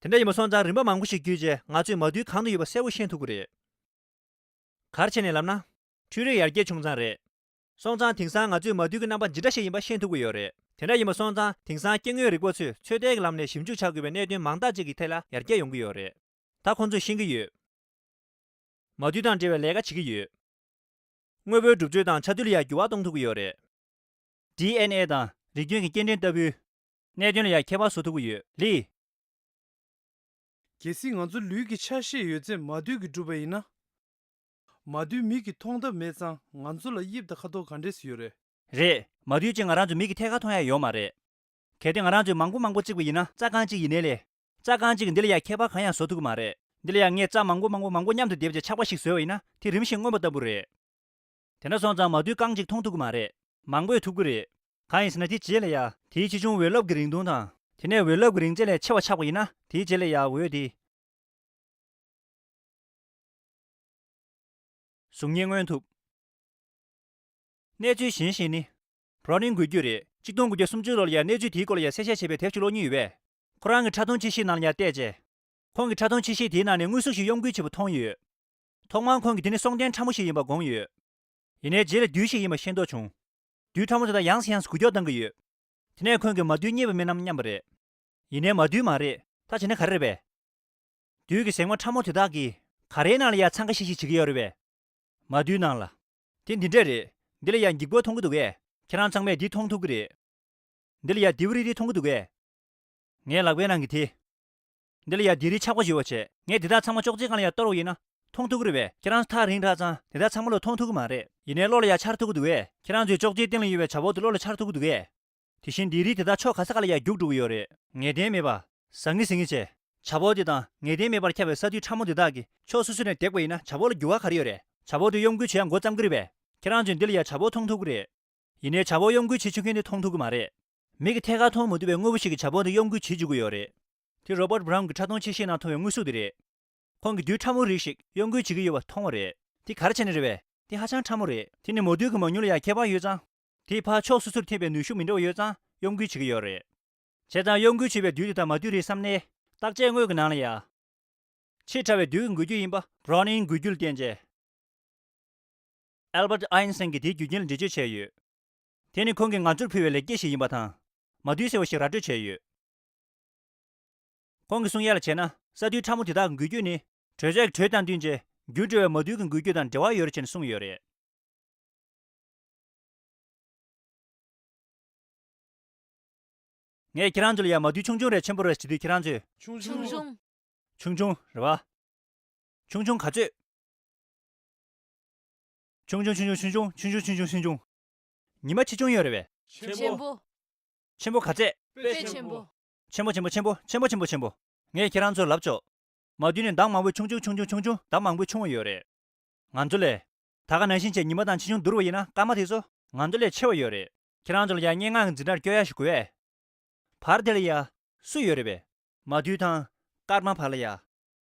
དེ་འདྲ་ཡིན་པ་སོང་ཙང་རིམ་པ་མང་པོ་ཞིག་བརྒྱུད་རྗེས་ང་ཚོས་མ་དུས་གང་དུ་ཡོད་པ་གསལ་པོ་ཤེས་ཐུབ་ཀྱི་རེད། ག་རེ་བྱས་ནས་ལབ་ན། འཕྲུལ་རིག་ཡར་རྒྱས་བྱུང་ཙང་རེད། སོང་ཙང་དེང་སང་ང་ཚོས་མ་དུས་ཀྱི་རྣམ་པ་ཇི་འདྲ་ཞིག་ཡིན་པ་ཤེས་ཐུབ་ཀྱི་ཡོད་རེད། དེ་འདྲ་ཡིན་པ་སོང་ཙང་དེང་སང་སྐྱེ་དངོས་རིག་པ་ཚོས་ཚོད་ལྟའི་ལམ་ནས་ཞིབ་འཇུག་བྱ་དགོས་པའི་གནད་དོན་མང་དག་ཅིག་གི་ཐད་ལ་ཡར་རྒྱས་ཡོང་གི་ཡོད་རེད། ད་ཁོང་ཚོས་ཤེས་ཀྱི་ཡོད། མ་དུས་དང་འབྲེལ་བའི་ལས་ཀ་བྱེད་ཀྱི་ཡོད། དངོས་པོའི་གྲུབ་ཚུལ་དང་ཆ་དུས་ལ་ཡང་འགྱུར་བ་གཏོང་ཐུབ་ཀྱི་ཡོད་རེད། ཌི་ཨེན་ཨེ་དང་རིགས་རྒྱུན་གྱི་སྐྱེལ་འདྲེན་ལྟ་བུའི་གནད་དོན་ལ་ཡང་ཁྱད་པར་བཟོ་ཐུབ་ཀྱི་ཡོད། ལི། གལ་སྲིད་ང་ཚོ་ལུས་ཀྱི་ཆ་ཤས་ཡོད་ཚད་མ་དུས་ཀྱིས་གྲུབ་པ་ཡིན་ན། མ་དུས་མིག་གིས་མཐོང་ཐབས་མེད་ཙང་ང་ཚོ་ལ་དབྱིབས་དང་ཁ་དོག་ག་འདྲས་སུ་ཡོད་རེད། རེད། མ་དུས་ཅིག་ང་རང་ཚོའི་མིག་གིས་ཐད་ཀར་མཐོང་ཡ་ཡོད་མ་རེད། གལ་ཏེ་ང་རང་ཚོས་མང་པོ་མང་པོ་བརྩིགས་པ་ཡིན་ན་རྩྭ་རྐང་གཅིག་ཡིན་ནའི་ལས། རྩྭ་རྐང་གཅིག་གིས་འདི་ལ་ཡ་ཁྱད་པར་གང་ཡང་བཟོ་ཐུབ་ཀྱི་མ་རེད། འདི་ལ་ཡ་ངས་རྩྭ་མང་པོ་མང་པོ་མང་པོ་མཉམ་དུ་སྡེབ་བྱས་ཆག་པ་ཞིག་བཟོས་པ་ཡིན་ན་དེ་རིམ་བཞིན་མངོན་པ་ལྟ་བུ་རེད། དེ་འདྲ་སོང་ཙང་མ་དུས་རྐང་གཅིག་མཐོང་ཐུབ་ཀྱི་མ་རེད། མང་པོས་ཐུབ་ཀྱི་རེད། གང་ཡིན་ཟེར་ན་དེའི་རྗེས་ལ་ཡ་དེའི་ཆེ་ཆུང་འོད་རླབས་ཀྱི་རིང་ཐུང་དང་། དེ་ནས་འོད་རླབས་ཀྱི་རིང་ཚད་ལས་ཆེ་བ་ཆགས་པ་ཡིན་ན་དེའི་རྗེས་ལ་ཡ་འོད་དེ། གཟུགས་བརྙན་མངོན་ཐུབ། གནས་ཚུལ་གཞན་ཞིག་ནི། བྷ་རོ་ནིང་འགུལ་སྐྱོད་རེད། ཆིག་སྟོང་དགུ་བརྒྱ་སུམ་ཅུ་ལོ་ལ་ཡ་གནས་ཚུལ་དེའི་སྐོར་ལ་ཡ་གསལ་བཤད་བྱས་པའི་དེབ་ཅིག་ཀློག་མྱོང་ཡོད་པས། ཁོ་རང་གིས་ཕྲ་མཐོང་ཆེ་ཤོས་ནང་ལ་ཡ་བལྟས་རྗེས། ཁོང་གིས་ཕྲ་མཐོང་ཆེ་ཤོས་དེའི་ནང་ནས་དངོས་གཟུགས་ཤིག་གཡོ་འགུལ་བྱེད་པ་མཐོང་ཡོད། ཐོག་མར་ཁོང་གིས་དེ་ནི་སྲོག་ལྡན་ཕྲ་མོ་ཞིག་ཡིན་པ་དགོངས་ཡོད། ཡིན་ནའི་རྗེས་ལ་བདུད་ཞིག་ཡིན་པ་ཤེས་རྟོགས་བྱུང་། བདུད་ཕྲ་མོ་དེ་དག་ཡང་སེ་ཡང་སེ་འགུལ་སྐྱོད་གཏང་གི་ཡོད། དེ་ནས་ཁོང་གིས་མ་དུས་རྙེད་པ་མིན་ནམ་སྙམ་པ་རེད། ཡིན་ནའི་མ་དུས་མ་རེད། ད་བྱས་ན་ག་རེ་རེད་པས། བདུད་ཀྱི་གཟེགས་མ་ཕྲ་མོ་དེ་དག་གིས་ག་རེའི་ནང་ལ་ཡ་འཚང་ཁ་ཤིག་ཤིག་བྱེད་ཀྱི་ཡོད་རེད་པས། མ་དུས་ནང་ལ། དེ་འདི་འདྲས་རེད། འདི་ལ་ཡ་འགྱིག་བར་མཐོང་གི་འདུག་གས། ཁྱེད་རང་ཚང་མས་འདི་མཐོང་ཐུབ་ཀྱི་རེད། འདི་ལ་ཡ་ལྡེའུ་རིལ་རིལ་མཐོང་གི་འདུག་གས། ངའི་ལག་པའི་ནང་གི་དེ། འདི་ལ་ཡ་ལྡེའུ་རིལ་ཆག་པ་ཞིག་ཡོད་པ་བྱས། ངས་འདི་དག་ཚང་མ་ཅོག་ཙེའི་སྒང་ལ་ཡ་གཏོར་བ་ཡིན་ན། མཐོང་ཐུབ་ཀྱི་རེད་པས། ཁྱེད་རང་ཚོ་ཐག་རིང་དྲགས་ཙང་འདི་དག་ཚང་མ་བློས་གཏོང་ཐུབ་ཀྱི་མ་རེད། ཡིན་ནའི་བློ་ལ་ཡ་འཆར་ཐུབ་ཀྱི་འདུག་གས། ཁྱེད་རང་ཚོའི་ཅོག་ཙེའི་སྟེང་ལ་ཡོད་པའི་བྱ་ཕོར་དེ་བློ་ལ་འཆར་ཐུབ་ཀྱི་འདུག་གས། དེ་བཞིན་ལྡེའུ་རིལ་དེ་དག་ཕྱོགས་ག་ས་ག་ལ་ཡ་རྒྱུག་འགྲོ་གི་ཡོད་རེད། ངེས་གཏན་མེད་པ། ཟང་ངེ་ཟིང་ངེ་བྱས། བྱ་ཕོར་དེ་དང་ངེས་གཏན་མེད་པར་ཁྱབ་པའི་ས་རྡུལ་ཕྲ་མོ་དེ་དག་གིས་ཕྱོགས་སོ་སོ་ནས་བརྡེགས་པ་ཡིན་ན་བྱ་ཕོར་ལ་འགྱུར་བ་ག་རེ་ཡོད་རེད། བྱ་ཕོར་དེ་གཡོ་འགུལ་བྱེད་ཡ་འགོ་བརྩམས་ཀྱི་རེད་པས། ཁྱེད་རང་ཚོས་འདི་ལ་ཡ་བྱ་ཕོར་མཐོང་ཐུབ་ཀྱི་རེད། ཡིན་ནའི་བྱ་ཕོར་གཡོ་འགུལ་བྱེད་བཅུག་མཁན་དེ་མཐོང་ཐུབ་ཀྱི་མ་རེད། མིག་གིས་ཐད་ཀར་མཐོང་མ་ཐུབ་པའི་དངོས་པོ་ཞིག་གིས་བྱ་ཕོར་དེ་གཡོ་འགུལ་བྱེད་བཅུག་གི་ཡོད་རེད། དེ་རོ་བར་བྷ་རའུན་གྱི་ཕྲ་མཐོང་ཆེ་ཤོས་ནང་མཐོང་བའི་དངོས་གཟུགས་དེ་རེད། ཁོང་གིས་བདུད་ཕྲ་མོ་རིགས་ཤིག་གཡོ་འགུལ་བྱེད་ཀྱི་ཡོད་པ་མཐོང་བ་རེད། དེ་ག་རེ་བྱས་ནས་རེད་པས། དེ་ཧ་ཅང་ཕྲ་མོ་རེད། དེ་ནི་མ་དུས་ཀྱི་མ་དངུལ་ལ་ཡང་ཁྱད་པར་ཡོད་ཙང་། དེའི་ཕར་ཕྱོགས་སོ་སོར་ཐེབས་པའི་ནུས་ཤུགས་མི་འདྲ་བ་ཡོད་ཙང་གཡོ་འགུལ་བྱེད་ཀྱི་ཡོད་རེད། བྱས་ཙང་གཡོ་འགུལ་བྱེད་པའི་བདུད་དེ་དག་མ་དུས་རེད་བསམ་ནས། བརྟག་དཔྱད་དངོས་ཀྱི་ནང་ལ་ཡ། ཆེས་ཕྲ་བའི་བདུད་ཀྱི་འགུལ་སྐྱོད་ཡིན་པ་བྷ་རོ་ནིང་འགུལ་སྐྱོད་ལ་བརྟེན་བྱས། ཨལ་བར་ཨའིན་སན་གྱིས་དེའི་རྒྱུ་རྐྱེན་ལ་འགྲེལ་བརྗོད་བྱས་ཡོད། དེ་ནི་ཁོང་གིས་ང་ཚོར་ཕུལ་བའི་ལེགས་སྐྱེས་ཤིག་ཡིན་པ་དང་། མ་དུས་ཟེར་བ་ཞིག་ར་སྤྲོད་བྱས་ཡོད། ཁོང་གིས་གསུང་ཡ་ལ་བྱས་ན། ས་རྡུལ་ཕྲ་མོ་དེ་དག་གི་འགུལ་སྐྱོད་ནི། དྲོད་ཚད་ཀྱི་དྲོད་དང་བསྟུན་བྱས། འགྱུར་འགྲོ་བའི་མ་དུས་ཀྱི་འགུལ་སྐྱོད་དང་འབྲེལ་བ་ཡོད་རེད་ཅེས་གསུངས་ཡོད་རེད། ངས་ཁྱེད་རང་ཚོ་ལ་ཡ་མ་དུས་ཆུང་ཆུང་རེད་ཆེན་པོ་རེད་ཟེར་དུས་ཁྱེད་རང་ཚོས། ཆུང་ཆུང་། ཆུང་ཆུང་རེད་པ། ཆུང་ཆུང་ག་ཚོད། ཆུང་ཆུང་ཆུང་ཆུང་ཆུང་ཆུང་ཆུང་ཆུང་ཆུང་ཆུང་ཆུང་། ཉི་མ་ཆེ་ཆུང་ཡོད་རེད་པས། ཆེན་པོ། ཆེན་པོ་ག་ཚད། དཔེ་ཆེན་པོ། ཆེན་པོ་ཆེན་པོ་ཆེན་པོ་ཆེན་པོ་ཆེན་པོ་ཆེན་པོ། ངས་ཁྱེད་རང་ཚོར་ལབ་ཆོག་མ་དུས་ནི་ཟླ་མང་པོས་ཆུང་ཆུང་ཆུང་ཆུང་ཆུང་ཆུང་ཟླ་མང་པོས་ཆུང་བ་ཡོད་རེད། ང་ཚོ་ལས། ད་ག་ནང་བཞིན་བྱས་ཉི་མ་དང་ཕྱི་ཆུང་བསྡུར་བ་ཡིན་ན་སྐར་མ་དེ་ཚོ་ང་ཚོ་ལས་ཆེ་བ་ཡོད་རེད། ཁྱེད་རང་ཚོ་ལ་ཡ་སྙན་ངག་གི་འཛིན་གྲྭར་བསྐྱོད་ཡ་ཞིག་དགོས་པས། བར་དེ་ལ་ཡ། སུ་ཡོད་རེད་པས། མ་དུས་དང་། སྐར་མ་བར་ལ་ཡ།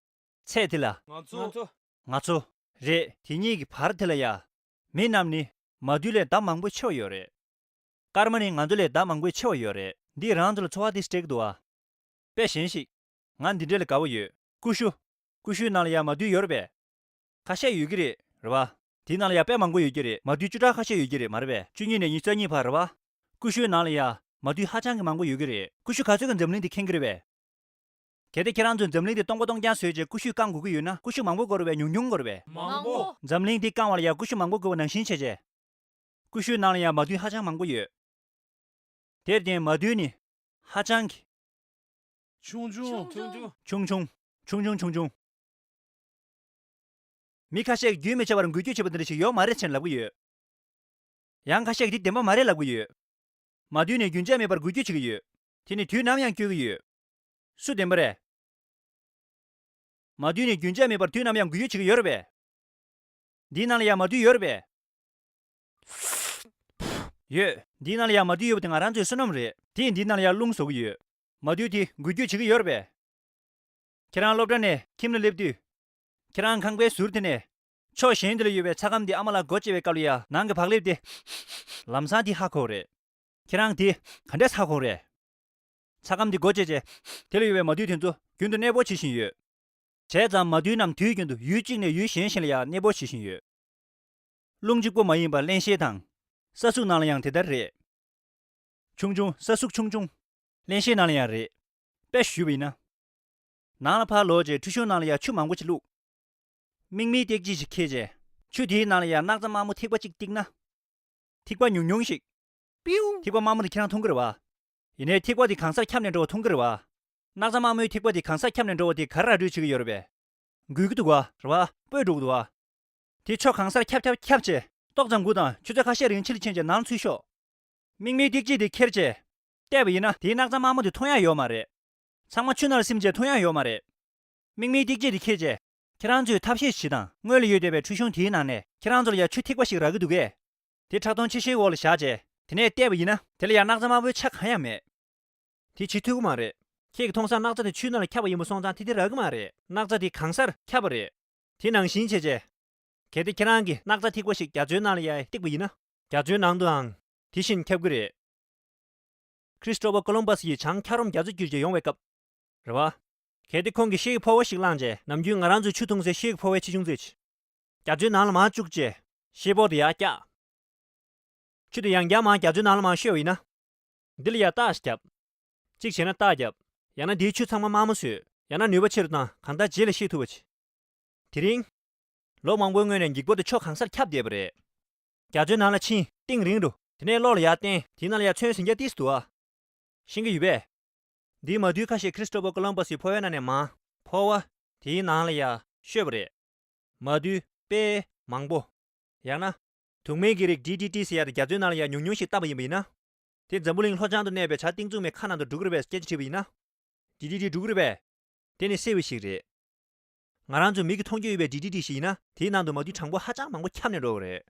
ཚད་དེ་ལ། ང་ཚོ། ང་ཚོ། རེད། དེ་གཉིས་ཀྱི་བར་དེ་ལ་ཡ། མི་རྣམས་ནི། མ་དུས་ལས་ཟླ་མང་པོ་ཆེ་བ་ཡོད་རེད། སྐར་མ་ནི་ང་ཚོ་ལས་ཟླ་མང་པོ་ཆེ་བ་ཡོད་རེད། འདིས་རང་ཚོ་ལ་ཚོར་བ་དེ་སྤྲད་ཀྱི་འདུག་ཨ། དཔེ་གཞན་ཞིག་ང་འདི་འདྲ་ལ་དགའ་བོ་ཡོད། ཀུ་ཤུ། ཀུ་ཤུའི་ནང་ལ་ཡ་མ་དུས་ཡོད་རེད་པས། ཁ་ཤས་ཡོད་ཀྱི་རེད། རེད་པ། དེའི་ནང་ལ་ཡ་དཔེ་མང་པོ་ཡོད་ཀྱི་རེད། མ་དུས་བཅུ་ཕྲག་ཁ་ཤས་ཡོད་ཀྱི་རེད། མ་རེད་པས། བཅུ་གཉིས་ནས་ཉི་ཤུ་རྩ་གཉིས་བར་རེད་པ། ཀུ་ཤུའི་ནང་ལ་ཡ་མ་དུས་ཧ་ཅང་གི་མང་པོ་ཡོད་ཀྱི་རེད། ཀུ་ཤུ་ག་ཚོད་ཀྱིས་འཛམ་གླིང་འདི་ཁེངས་ཀྱི་རེད་པས། གལ་ཏེ་ཁྱེད་རང་ཚོས་འཛམ་གླིང་འདི་སྟོང་པ་སྟོང་རྐྱང་བཟོས་རྗེས་ཀུ་ཤུས་བཀང་དགོས་ཀྱི་ཡོད་ན་ཀུ་ཤུ་མང་པོ་དགོས་རེད་པས། ཉུང་ཉུང་དགོས་རེད་པས། མང་པོ། འཛམ་གླིང་འདི་བཀང་བ་ལ་ཡ་ཀུ་ཤུ་མང་པོ་དགོས་པ་ནང་བཞིན་བྱས་རྗེས། ཀུ་ཤུའི་ནང་ལ་ཡང་མ་དུས་ཧ་ཅང་མང་པོ་ཡོད། དེར་བརྟེན་མ་དུས་ནི་ཧ་ཅང་གི་ཆུང་ཆུང་། ཆུང་ཆུང་། ཆུང་ཆུང་། ཆུང་ཆུང་། ཆུང་ཆུང་། མི་ཁ་ཤས་ཀྱིས་རྒྱུན་མི་ཆད་པར་འགུལ་སྐྱོད་བྱེད་པ་འདི་འདྲ་ཞིག་ཡོད་མ་རེད་ཅེས་ལབ་ཀྱི་ཡོད། ཡང་ཁ་ཤས་ཀྱིས་འདི་བདེན་པ་མ་རེད་ལབ་ཀྱི་ཡོད། མ་དུས་ནི་རྒྱུན་ཆད་མེད་པར་འགུལ་སྐྱོད་བྱེད་ཀྱི་ཡོད། དེ་ནི་དུས་ནམ་ཡང་སྐྱོད་ཀྱི་ཡོད། སུ་བདེན་པ་རེད། མ་དུས་ནི་རྒྱུན་ཆད་མེད་པར་དུས་ནམ་ཡང་འགུལ་སྐྱོད་བྱེད་ཀྱི་ཡོད་རེད་པས། འདིའི་ནང་ལ་ཡང་མ་དུས་ཡོད་རེད་པས། ཡོད། འདིའི་ནང་ལ་ཡང་མ་དུས་ཡོད་པ་དེ་ང་རང་ཚོའི་བསོད་ནམས་རེད། དེས་འདིའི་ནང་ལ་ཡང་རླུང་བཟོ་གི་ཡོད། མ་དུས་དེ་འགུལ་སྐྱོད་བྱེད་ཀྱི་ཡོད་རེད་པས། ཁྱེད་རང་སློབ་གྲྭ་ནས་ཁྱིམ་ལ་སླེབས་དུས། ཁྱེད་རང་ཁང་པའི་ཟུར་དེ་ནས། ཕྱོགས་གཞན་དེ་ལ་ཡོད་པའི་ཚ་སྐམ་དེ་ཨ་མ་ལགས་སྒོ་ཕྱེ་བའི་སྐབས་ལ་ཡ་ནང་གི་བག་ལེབ་དེ། ལམ་སང་དེ་ཧ་གོ་རེད། ཁྱེད་རང་དེ་ག་འདྲས་ཧ་གོ་རེད། ཚ་སྐམ་དེ་སྒོ་ཕྱེ་རྗེས། དེ་ལ་ཡོད་པའི་མ་དུས་དེ་ཚོ་རྒྱུན་དུ་གནས་སྤོ་བྱེད་བཞིན་ཡོད། བྱས་ཙང་མ་དུས་རྣམས་དུས་རྒྱུན་དུ་ཡུལ་གཅིག་ནས་ཡུལ་གཞན་ཞིག་ལ་ཡང་གནས་སྤོ་བྱེད་བཞིན་ཡོད། རླུང་གཅིག་པོ་མ་ཡིན་པར་རླན་གཤེར་དང་། སྲ་གཟུགས་ནང་ལ་ཡང་དེ་ལྟར་རེད། ཆུང་ཆུང་། སྲ་གཟུགས་ཆུང་ཆུང་། རླན་གཤེར་ནང་ལ་ཡང་རེད། དཔེ་ཞུས་པ་ཡིན་ན། ནང་ལ་ཕར་ལོག་རྗེས་ཁྲུས་གཞོང་ནང་ལ་ཡང་ཆུ་མང་པོ་ཅིག་བླུགས། མིག་མིག་ཏིག་ཅིག་ཅིག་འཁྱེར་རྗེས། ཆུ་དེའི་ནང་ལ་ཡང་སྣག་ཚ་དམར་མོ་ཐིགས་པ་གཅིག་བཏིགས་ན། ཐིགས་པ་ཉུང་ཉུང་ཞིག་པིའུ། ཐིགས་པ་དམར་མོ་དེ་ཁྱེད་རང་མཐོང་གི་རེད་བ། ཡིན་ནའི་ཐིགས་པ་དེ་གང་སར་ཁྱབ་ནས་འགྲོ་བ་མཐོང་གི་རེད་བ། སྣག་ཚ་དམར་མོའི་ཐིགས་པ་དེ་གང་སར་ཁྱབ་ནས་འགྲོ་བ་དེ་ག་རེ་ར་སྤྲོད་བྱེད་ཀྱི་ཡོད་རེད་པས། འགུལ་གྱི་འདུག་བ། རེད་བ། སྤོས་འགྲོ་གི་འདུག་བ། དེ་ཕྱོགས་གང་སར་ཁྱབ་ཁྱབ་ཁྱབ་བྱས། ཏོག་ཙམ་སྒུག་དང་། ཆུ་ཚོད་ཁ་ཤས་རིང་ཕྱིར་ཕྱིན་བྱས་ནང་ལ་ཚུད་ཤོག། མིག་མིག་ཏིག་ཅིག་དེ་ཁྱེར་བྱས་བལྟས་པ་ཡིན་ན། དེའི་སྣག་ཚ་དམར་མོ་དེ་མཐོང་ཡ་ཡོད་མ་རེད། ཚང་མ་ཆུ་ནང་ལ་སིམ་བྱས་མཐོང་ཡ་ཡོད་མ་རེད། མིག་མིག་ཏིག་ཅིག་དེ་ཁྱེར་བྱས། ཁྱེད་རང་ཚོས་ཐབས་ཤེས་བྱེད་དང་། སྔོན་ལ་ཡོད་བསྡད་པའི་ཁྲུས་གཞོང་དེའི་ནང་ནས་ཁྱེད་རང་ཚོ་ལ་ཡ་ཆུ་ཐིགས་པ་ཞིག་རག་གི་འདུག་གས། དེ་ཁྲག་འཐུང་ཕྱི་བཤོལ་འོག་ལ་བཞག་བྱས། དེ་ནས་བལྟས་པ་ཡིན་ན། དེ་ལ་ཡ་སྣག་ཚ་དམར་པོའི་ཆ་གང་ཡང་མེད། དེ་བྱེད་ཐུབ་ཀྱི་མ་རེད། ཁྱེད་ཀྱིས་མཐོང་སར་སྣག་ཚ་དེ་ཆུའི་ནང་ལ་ཁྱབ་པ་ཡིན་པ་སོང་ཙང་དེ་དེ་རག་གི་མ་རེད། སྣག་ཚ་དེ་གང་སར་ཁྱབ་པ་རེད། དེ་ནང་བཞིན་བྱས་བྱས། གལ་ཏེ་ཁྱེད་རང་གིས་སྣག་ཚ་ཐིགས་པ་ཞིག་རྒྱ་མཚོའི་ནང་ལ་ཡ་བཏེགས་པ་ཡིན་ན། རྒྱ་མཚོའི་ནང་དུའང་དེ་བཞིན་ཁྱབ་ཀྱི་རེད། ཁྲི་སི་ཊོ་ཕར་ཀོ་ལོམ་བྷ་སི་ཡིས་བྱང་འཁྱགས་རོམ་རྒྱ་མཚོ་བརྒྱུད་བྱས་ཡོང་བའི་སྐབས། རེད་བ། གལ་ཏེ་ཁོང་གིས་ཤེལ་གྱི་ཕོར་པ་ཞིག་བླངས་རྗེས། ནམ་རྒྱུན་ང་རང་ཚོས་ཆུ་འཐུང་སའི་ཤེལ་གྱི་ཕོར་པའི་ཆེ་ཆུང་ཙམ་ཅིག་རྒྱ་མཚོའི་ནང་ལ་མར་བཅུག་རྗེས། ཤེལ་ཕོར་དེ་ཡར་བཀྱག་ཆུ་དེ་ཡང་བསྐྱར་མར་རྒྱ་མཚོའི་ནང་ལ་མར་བཤོས་པ་ཡིན་ན། འདི་ལ་ཡ་རྟགས་ཤིག་བརྒྱབ། གཅིག་བྱས་ན་རྟགས་བརྒྱབ། ཡང་ན་འདིའི་ཆུ་ཚང་མ་དམར་མོ་བཟོས། ཡང་ན་ནུས་པ་ཆེ་རུ་བཏང་། གང་ལྟར་རྗེས་ལ་ཤེལ་འཐུ་བ་བྱེད། དེ་རིང་། ལོ་མང་པོའི་སྔོན་ནས་འགྱིག་ཕོར་དེ་ཕྱོགས་གང་སར་ཁྱབ་བསྡད་པ་རེད། རྒྱ་མཚོའི་ནང་ལ་ཕྱིན། གཏིང་རིང་རུ། དེ་ནས་གློག་ལ་ཡར་བསྟན། དེའི་ནང་ལ་ཡ་ཚོན་ཟིང་རྒྱ་ཏོག་ཙམ་འདུག་ཨ། ཤེས་ཀྱི་ཡོད་པས། འདིའི་མ་རྡུལ་ཁ་ཤས་ཁྲི་སི་ཊོ་ཕར་ཀོ་ལོམ་བྷ་སིའི་ཕོར་པའི་ནང་ནས་མར། ཕོར་པ་དེའི་ནང་ལ་ཡ་བཤོས་པ་རེད། མ་རྡུལ་དཔེ་མང་པོ། ཡང་ན། དུག་མའི་གི་རིགས་ཌི་ཌི་ཊི་ཟེར་ཡ་དེ་རྒྱ་མཚོའི་ནང་ལ་ཡ་ཉུང་ཉུང་ཞིག་བཏབ་པ་ཡིན་པ་ཡིན་ན། དེ་འཛམ་བུ་གླིང་ལྷོ་བྱང་དུ་གནས་པའི་བྱ་གཏིང་མཚུངས་མའི་ཁ་ནང་དུ་འགྲོ་གི་རེད་པས། སྐད་ཆ་དྲིས་པ་ཡིན་ན། ཌི་ཌི་ཊི་འགྲོ་གི་རེད་པས། དེ་ནི་སེར་བ་ཞིག་རེད། ང་རང་ཚོ་མིག་གིས་མཐོང་རྒྱུ་ཡོད་པའི་ཌི་ཌི་ཊི་ཞིག་ཡིན་ན། དེའི་ནང་དུ་མ་རྡུལ་གྲང་པོ་ཧ་ཅང་མང་པོ་ཁྱབ་ནས་འགྲོ་གི་རེད།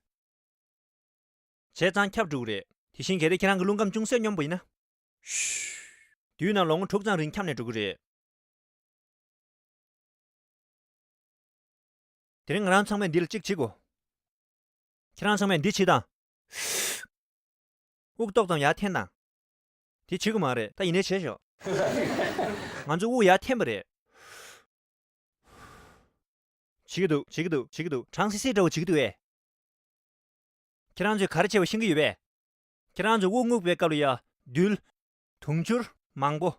བྱས་ཙང་ཁྱབ་འགྲོ་གི་རེད། དེ་བཞིན་གལ་ཏེ་ཁྱེད་རང་གིས་རླུང་ཁམས་ཅུང་ཟད་སྙོམས་པ་ཡིན་ན། ཤུ། དུས་ནང་ལོ་ངོ་དྲུག་ཙམ་རིང་ཁྱབ་ནས་འགྲོ་གི་རེད། དེ་རིང་ང་རང་ཚང་མས་འདི་ལ་གཅིག་བྱེད་དགོས། ཁྱེད་རང་ཚང་མས་འདི་བྱེད་དང་། དབུགས་ཏོག་ཙམ་ཡར་འཐེན་དང་། དེ་བྱེད་དགོས་མ་རེད། ད་ཡིན་ནའི་བྱས་ཤོག་ང་ཚོ་དབུགས་ཡར་འཐེན་པ་རེད། བྱེད་ཀྱི་འདུག་བྱེད་ཀྱི་འདུག་བྱེད་ཀྱི་འདུག་གྲང་སི་སི་འདྲ་བོ་བྱེད་ཀྱི་འདུག་ཨེ། ཁྱེད་རང་ཚོས་ག་རེ་བྱས་པ་ཤེས་ཀྱི་ཡོད་པས། ཁྱེད་རང་ཚོས་དབུགས་རྔུབ་པའི་སྐབས་ལ་ཡ། རྡུལ། དུང་ཕྱུར། མང་པོ།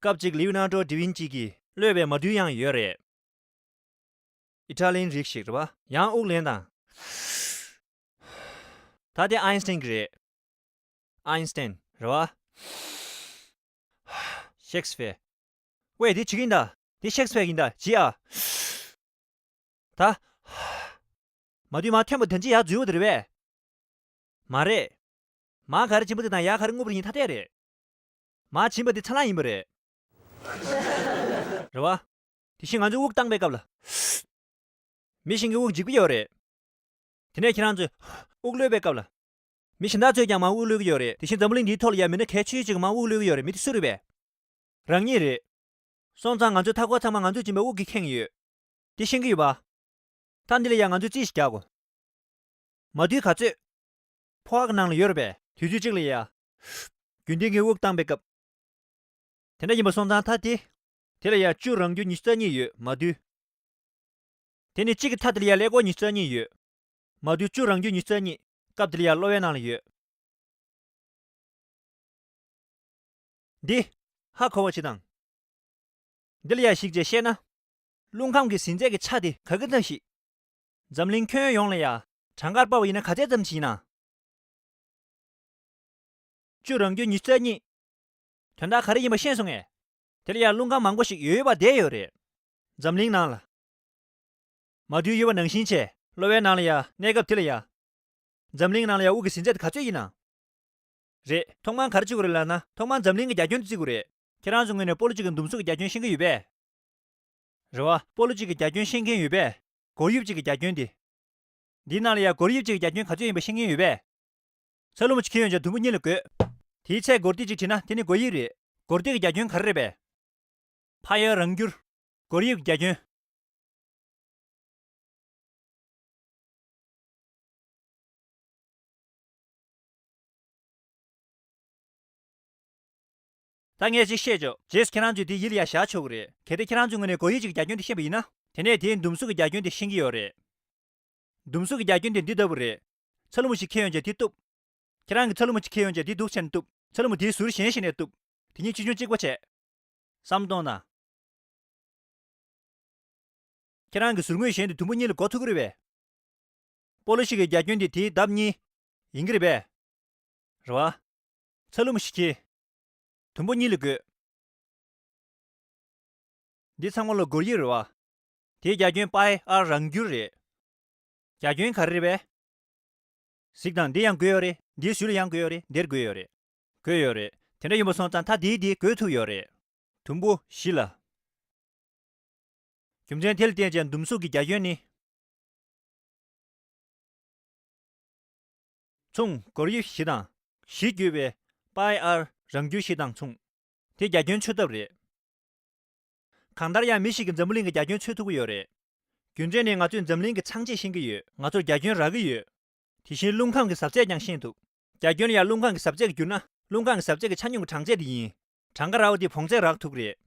སྐབས་གཅིག་ལིའོ་ནར་ཌོ་ཌི་ཝིན་ཅི་གིས་གློད་པའི་མ་རྡུལ་ཡང་ཡོད་རེད། ཨི་ཊ་ལིའི་རིགས་ཤིག་རེད་པ། ཡང་དབུགས་ལེན་དང་། ད་དེ་ཨའིན་སི་ཊན་གྱི་རེད། ཨའིན་སི་ཊན་རེད་པ། ཤེག་སི་ཕི་ཡར། ཝེ། དེ་བྱེད་ཀྱི་ཡིན་ད། དེ་ཤེག་སི་ཕི་ཡར་ཡིན་ད། བྱེད་ཨ། ད། མ་རྡུལ་མར་ཐོན་པ་དོན་གཅིག་ཡར་འཛུལ་བ་དེ་རེད་པས། མ་རེད། མར་ག་རེ་ཕྱིན་པ་དེ་དང་ཡར་ག་རེ་རྔུབ་པ་རེད་ཡིན་ཐ་དད་རེད། མར་ཕྱིན་པ་དེ་ཚ་ལང་ཡིན་པ་རེད། རེད་པ། དེ་བཞིན་ང་ཚོས་དབུགས་བཏང་པའི་སྐབས་ལ། མི་གཞན་གྱིས་དབུགས་འཇིབ་ཀྱི་ཡོད་རེད། དེ་ནས་ཁྱེད་རང་ཚོས་དབུགས་གློད་པའི་སྐབས་ལ། མི་གཞན་དག་ཚོས་ཀྱང་མར་དབུགས་གློད་ཀྱི་ཡོད་རེད། དེ་བཞིན་འཛམ་བུ་གླིང་འདིའི་ཐོག་ལ་ཡང་མི་སྣ་གལ་ཆེ་ཤོས་ཅིག་གིས་མར་དབུགས་གློད་ཀྱི་ཡོད་རེད། མི་དེ་སུ་རེད་པས། རང་ཉིད་རེད། སོང་ཙང་ང་ཚོའི་མཐའ་འཁོར་ཚང་མ་ང་ཚོས་སྦྱིན་པའི་དབུགས་ཀྱིས་ཁེངས་ཡོད། དེ་ཤེས་ཀྱི་ཡོད་པ། ད་འདི་ལ་ཡང་ང་ཚོས་རྩིས་ཤིག་རྒྱག་དགོས། མ་རྡུལ་ག་ཚོད། ཕོར་པ་གི་ནང་ལ་ཡོད་རེད་པས། དུས་ཚོད་གཅིག་ལ་ཡ། རྒྱུན་ལྡན་གྱི་དབུགས་བཏང་པའི་སྐབས། དེ་འདྲ་ཡིན་པ་སོང་ཙང་ད་དེ། དེ་ལ་ཡ་བཅུ་རང་རྒྱུ་ཉི་ཤུ་རྩ་གཉིས་ཡོད། མ་རྡུལ། དེ་ནི་གཅིག་གི་མཐའ་དེ་ལ་ཡ་ཀླད་ཀོར་ཉི་ཤུ་རྩ་གཉིས་ཡོད། མ་རྡུལ་བཅུ་རང་རྒྱུ་ཉི་ཤུ་རྩ་གཉིས་སྐབས་དེ་ལ་ཡ་གློ་བའི་ནང་ལ་ཡོད། འདི། ཧ་གོ་བ་བྱེད་དང་། འདི་ལ་ཡ་གཞིགས་བྱས་བཤད་ན། རླུང་ཁམས་ཀྱི་ཟིན་ཚད་ཀྱི་ཆ་དེ་ག་གི་ཙམ་ཞིག་འཛམ་གླིང་ཁྱོན་ཡོངས་ལ་ཡ་གྲངས་ཀར་སྤར་བ་ཡིན་ན་ག་ཚད་ཙམ་ཞིག་ཡིན་ན། བཅུ་རང་རྒྱུ་ཉི་ཤུ་རྩ་གཉིས། དོན་དག་ག་རེ་ཡིན་པ་ཤེས་སོང་ངས། དེ་ལ་ཡ་རླུང་ཁམས་མང་པོ་ཞིག་ཡོད་པ་བསྡད་ཡོད་རེད། འཛམ་གླིང་ནང་ལ། མ་རྡུལ་ཡོད་པ་ནང་བཞིན་བྱས་གློ་བའི་ནང་ལ་ཡ་གནས་སྐབས་དེ་ལ་ཡ། འཛམ་གླིང་ནང་ལ་ཡ་དབུགས་ཀྱི་ཟིན་ཚད་དེ་ག་ཚོད་ཡིན་ན། རེད། ཐོག་མར་ག་རེ་བྱེད་དགོས་རེད་ལབ་ན། ཐོག་མར་འཛམ་གླིང་གི་རྒྱ་ཁྱོན་དེ་བརྩི་དགོས་རེད། ཁྱེད་རང་ཚོ་ངོས་ནས་སྤོ་ལོ་གཅིག་གི་འདུམ་གཟུགས་ཀྱི་རྒྱ་ཁྱོན་ཤེས་ཀྱི་ཡོད་པས། རེད་བ། སྤོ་ལོ་གཅིག་གི་རྒྱ་ཁྱོན་ཤེས་མཁན་ཡོད་པས། སྒོར་དབྱིབས་གཅིག་གི་རྒྱ་ཁྱོན་དེ། འདིའི་ནང་ལ་ཡང་སྒོར་དབྱིབས་གཅིག་གི་རྒྱ་ཁྱོན་ག་ཚོད་ཡིན་པ་ཤེས་མཁན་ཡོད་པས། ཚ་ལུ་མ་ཅིག་འཁྱེར་ཡོང་བྱས་དུམ་བུ་གཉིས་ལ་བགོས། དེའི་ཚད་སྒོར་ཏི་གཅིག་བྲིས་ན་དེ་ནི་སྒོར་དབྱིབས་རེད། སྒོར་ཏི་གི་རྒྱ་ཁྱོན་ག་རེ་རེད་པས། ཕར་ཡར་རང་འགྱུར། སྒོར་དབྱིབས་ཀྱི་རྒྱ་ཁྱོན། ད་ངས་ཅིག་བཤད་ཆོག་རྗེས་སུ་ཁྱེད་རང་ཚོས་དེ་ཡིད་ལ་ཡ་བཞག་ཆོག་གི་རེད། གལ་ཏེ་ཁྱེད་རང་ཚོའི་ངོས་ནས་སྒོར་དབྱིབས་ཀྱི་རྒྱ་ཁྱོན་དེ་ཤེས་པ་ཡིན་ན། དེ་ནས་དེའི་འདུམ་གཟུགས་ཀྱི་རྒྱ་ཁྱོན་དེ་ཤེས་ཀྱི་ཡོད་རེད། འདུམ་གཟུགས་ཀྱི་རྒྱ་ཁྱོན་དེ་འདི་ལྟ་བུ་རེད། ཚ་ལུ་མ་ཞིག་འཁྱེར་ཡོང་བྱས་དེ་གཏུབ། ཁྱེད་རང་གིས་ཚ་ལུ་མ་ཞིག་འཁྱེར་ཡོང་བྱས་དེ་འདུག་བྱས་ནས་གཏུབ། ཚ་ལུ་མ་དེའི་ཟུར་གཞན་ཞིག་ནས་གཏུབ། དེ་གཉིས་ཆེ་ཆུང་གཅིག་པ་བྱས། བསམ་བློ་གཏོང་དང་། ཁྱེད་རང་གི་ཟུར་ངོས་གཞན་དུ་དུམ་བུ་གཉིས་ལ་བགོ་ཐུབ་ཀྱི་རེད་པས། སྤོ་ལོ་ཞིག་གི་རྒྱ་ཁྱོན་དེ་དེའི་ལྡབ་གཉིས་ཡིན་གྱི་རེད་པས། རེད་བ། ཚ་ལུ་མ་ཞིག་འཁྱེར། དུམ་བུ་གཉིས་ལ་བགོས། འདི་ཚང་མ་ལ་སྒོར་དབྱིབས་རེད་བ། དེའི་རྒྱ་ཁྱོན་པའི་ཨར་རང་འགྱུར་རེད། རྒྱ་ཁྱོན་ག་རེ་རེད་པས། གཟིགས་དང་། འདི་ཡང་བགོས་ཡོད་རེད། འདིའི་ཟུར་ལ་ཡང་བགོས་ཡོད་རེད། འདིར་བགོས་ཡོད་རེད། བགོས་ཡོད་རེད། དེ་འདྲ་ཡིན་པ་སོང་ཙང་ད་འདིའི་འདི་བགོས་ཐུབ་ཡོད་རེད། དུམ་བུ་བཞི་ལ། རྒྱུ་མཚན་དེ་ལ་བརྟེན་བྱས་འདུམ་གཟུགས་ཀྱི་རྒྱ་ཁྱོན་ནི། མཚུངས། སྒོར་དབྱིབས་བཞི་དང་། བཞི་བརྒྱུད་པའི་པའི་ཨར་རང་རྒྱུད་བཞི་དང་མཚུངས། དེ་རྒྱ་ཁྱོན་འཚོལ་ཐབས་རེད། གང་ལྟར་ཡང་མི་ཞིག་གིས་འཛམ་བུ་གླིང་གི་རྒྱ་ཁྱོན་འཚོལ་ཐུབ་ཀྱི་ཡོད་རེད། རྒྱུ་མཚན་ནི་ང་ཚོས་འཛམ་གླིང་གི་ཚང་ཆེད་ཤེས་ཀྱི་ཡོད། ང་ཚོར་རྒྱ་ཁྱོན་རག་གི་ཡོད། དེ་བཞིན་རླུང་ཁམས་ཀྱི་ཟབ་ཚད་ཀྱང་ཤེས་ཐུབ། རྒྱ་ཁྱོན་ལ་ཡང་རླུང་ཁམས་ཀྱི་ཟབ་ཚད་ཀྱིས་བསྒྱུར་ན། རླུང་ཁམས་ཀྱི་ཟབ་ཚད་ཀྱི་ཆ་སྙོམས་ཀྱི་གྲངས་ཚད་དེ་ཡིན། གྲངས་ཀ་ར་བ་དེ་བོངས་ཚད་རག་ཐུབ་ཀྱི་རེད།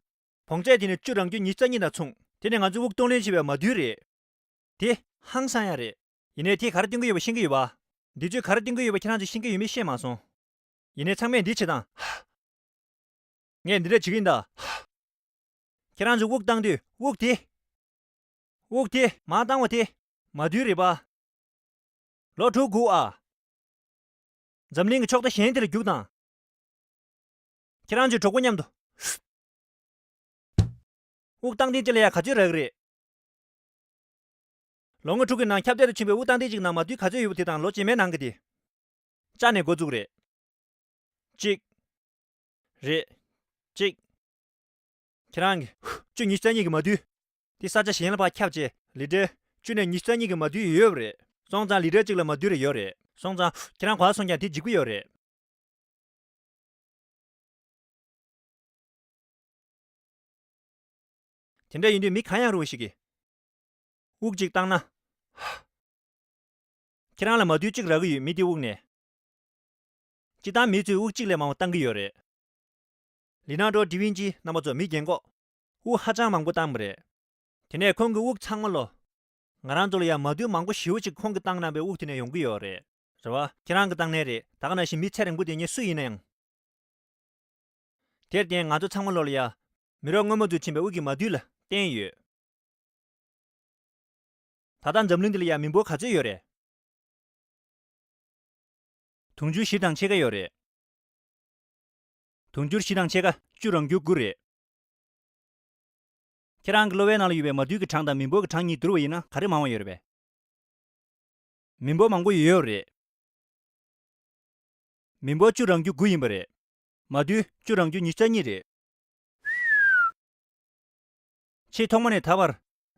བོངས་ཚད་དེ་ནི་བཅུ་རང་རྒྱུད་ཉི་ཤུ་རྩ་གཉིས་དང་མཚུངས། དེ་ནི་ང་ཚོས་དབུགས་གཏོང་ལེན་བྱེད་པའི་མ་རྡུལ་རེད། དེ་ཧང་སང་ཡ་རེད། ཡིན་ནའི་དེས་ག་རེ་སྟོན་གྱི་ཡོད་པ་ཤེས་ཀྱི་ཡོད་པ། འདི་ཚོས་ག་རེ་སྟོན་གྱི་ཡོད་པ་ཁྱེད་རང་ཚོས་ཤེས་ཀྱི་ཡོད་མེད་ཤེས་མ་སོང་། ཡིན་ནའི་ཚང་མས་འདི་བྱེད་དང་། ངས་འདི་འདྲ་བྱེད་ཀྱི་ཡིན་ད། ཁྱེད་རང་ཚོས་དབུགས་བཏང་དུས་དབུགས་དེ། དབུགས་དེ་མར་བཏང་བ་དེ། མ་རྡུལ་རེད་པ། ལོ་དྲུག་སྒུག་ཨ། འཛམ་གླིང་གི་ཕྱོགས་མཐའ་གཞན་དེ་ལ་རྒྱུགས་དང་། ཁྱེད་རང་ཚོས་གྲོགས་པོ་མཉམ་དུ། དབུགས་བཏང་ཐེངས་གཅིག་ལ་ཡང་ག་ཚོད་རག་གི་རེད། ལོ་ངོ་དྲུག་གི་ནང་ཁྱབ་གདལ་དུ་ཕྱིན་པའི་དབུགས་བཏང་ཐེངས་གཅིག་ནང་མ་རྡུལ་ག་ཚོད་ཡོད་པ་དེ་དང་ལོ་རྗེས་མའི་ནང་གི་དེ། བཅག་ནས་འགོ་བཙུགས་རེད། གཅིག་རེད། གཅིག་ཁྱེད་རང་གི་བཅུ་ཉི་ཤུ་རྩ་གཉིས་ཀྱི་མ་རྡུལ། དེ་ས་ཆ་གཞན་ལ་ཕར་ཁྱབ་བྱས་ལི་ཊར་བཅུ་ནས་ཉི་ཤུ་རྩ་གཉིས་ཀྱི་མ་རྡུལ་ཡོད་པ་རེད། སོང་ཙང་ལི་ཊར་གཅིག་ལ་མ་རྡུལ་རེ་ཡོད་རེད། སོང་ཙང་ཁྱེད་རང་ག་པར་སོང་ཀྱང་དེ་འཇིགས་པ་ཡོད་རེད། དེ་འདྲ་ཡིན་དུས་མི་གང་ཡང་རུང་བ་ཞིག་གིས་དབུགས་གཅིག་བཏང་ན། ཁྱེད་རང་ལ་མ་རྡུལ་གཅིག་རག་གི་ཡོད། མི་དེའི་དབུགས་ནས། སྤྱིར་བཏང་མི་ཚོས་དབུགས་གཅིག་ལས་མང་བ་བཏང་གི་ཡོད་རེད། ལི་ནང་ཌོ་ཌི་ཝིན་ཅི་རྣམ་པ་ཚོ་མི་རྒན་གོག་དབུགས་ཧ་ཅང་མང་པོ་བཏང་བ་རེད། དེ་ནས་ཁོང་གི་དབུགས་ཚང་མ་ལོ། ང་རང་ཚོ་ལ་ཡང་མ་རྡུལ་མང་པོ་ཞེ་པོ་ཅིག་ཁོང་གིས་བཏང་གནང་བའི་དབུགས་དེ་ནས་ཡོང་གི་ཡོད་རེད། རེད་བ། ཁྱེད་རང་གིས་བཏང་ནའི་རེད། ད་ག་ནང་བཞིན་མི་ཚེ་རིང་པོ་དེ་ཉིད་སུ་ཡིན་ན་ཡང་། དེར་བརྟེན་ང་ཚོ་ཚང་མ་ལོ་ལ་ཡ། མི་རབས་སྔོན་མ་ཚོས་བྱིན་པའི་དབུགས་ཀྱི་མ་རྡུལ་ལ་བརྟེན་ཡོད། ད་ལྟ་འཛམ་གླིང་འདི་ལ་ཡ་མི་འབོར་ག་ཚོད་ཡོད་རེད། དུང་ཕྱུར་བཞི་དང་ཕྱེད་ཀ་ཡོད་རེད། དུང་ཕྱུར་བཞི་དང་ཕྱེད་ཀ་བཅུ་རང་རྒྱུད་དགུ་རེད། ཁྱེད་རང་གི་གློ་བའི་ནང་ལ་ཡོད་པའི་མ་རྡུལ་གྱི་གྲངས་དང་མི་འབོར་གྱི་གྲངས་གཉིས་བསྡུར་བ་ཡིན་ན་ག་རེ་མང་བ་ཡོད་རེད་པས། མི་འབོར་མང་པོ་ཡོད་རེད། མི་འབོར་བཅུ་རང་རྒྱུད་དགུ་ཡིན་པ་རེད། མ་རྡུལ་བཅུ་རང་རྒྱུད་ཉི་ཤུ་རྩ་གཉིས་རེད། ཆེས་ཐོག་མ་ནས་ད་བར་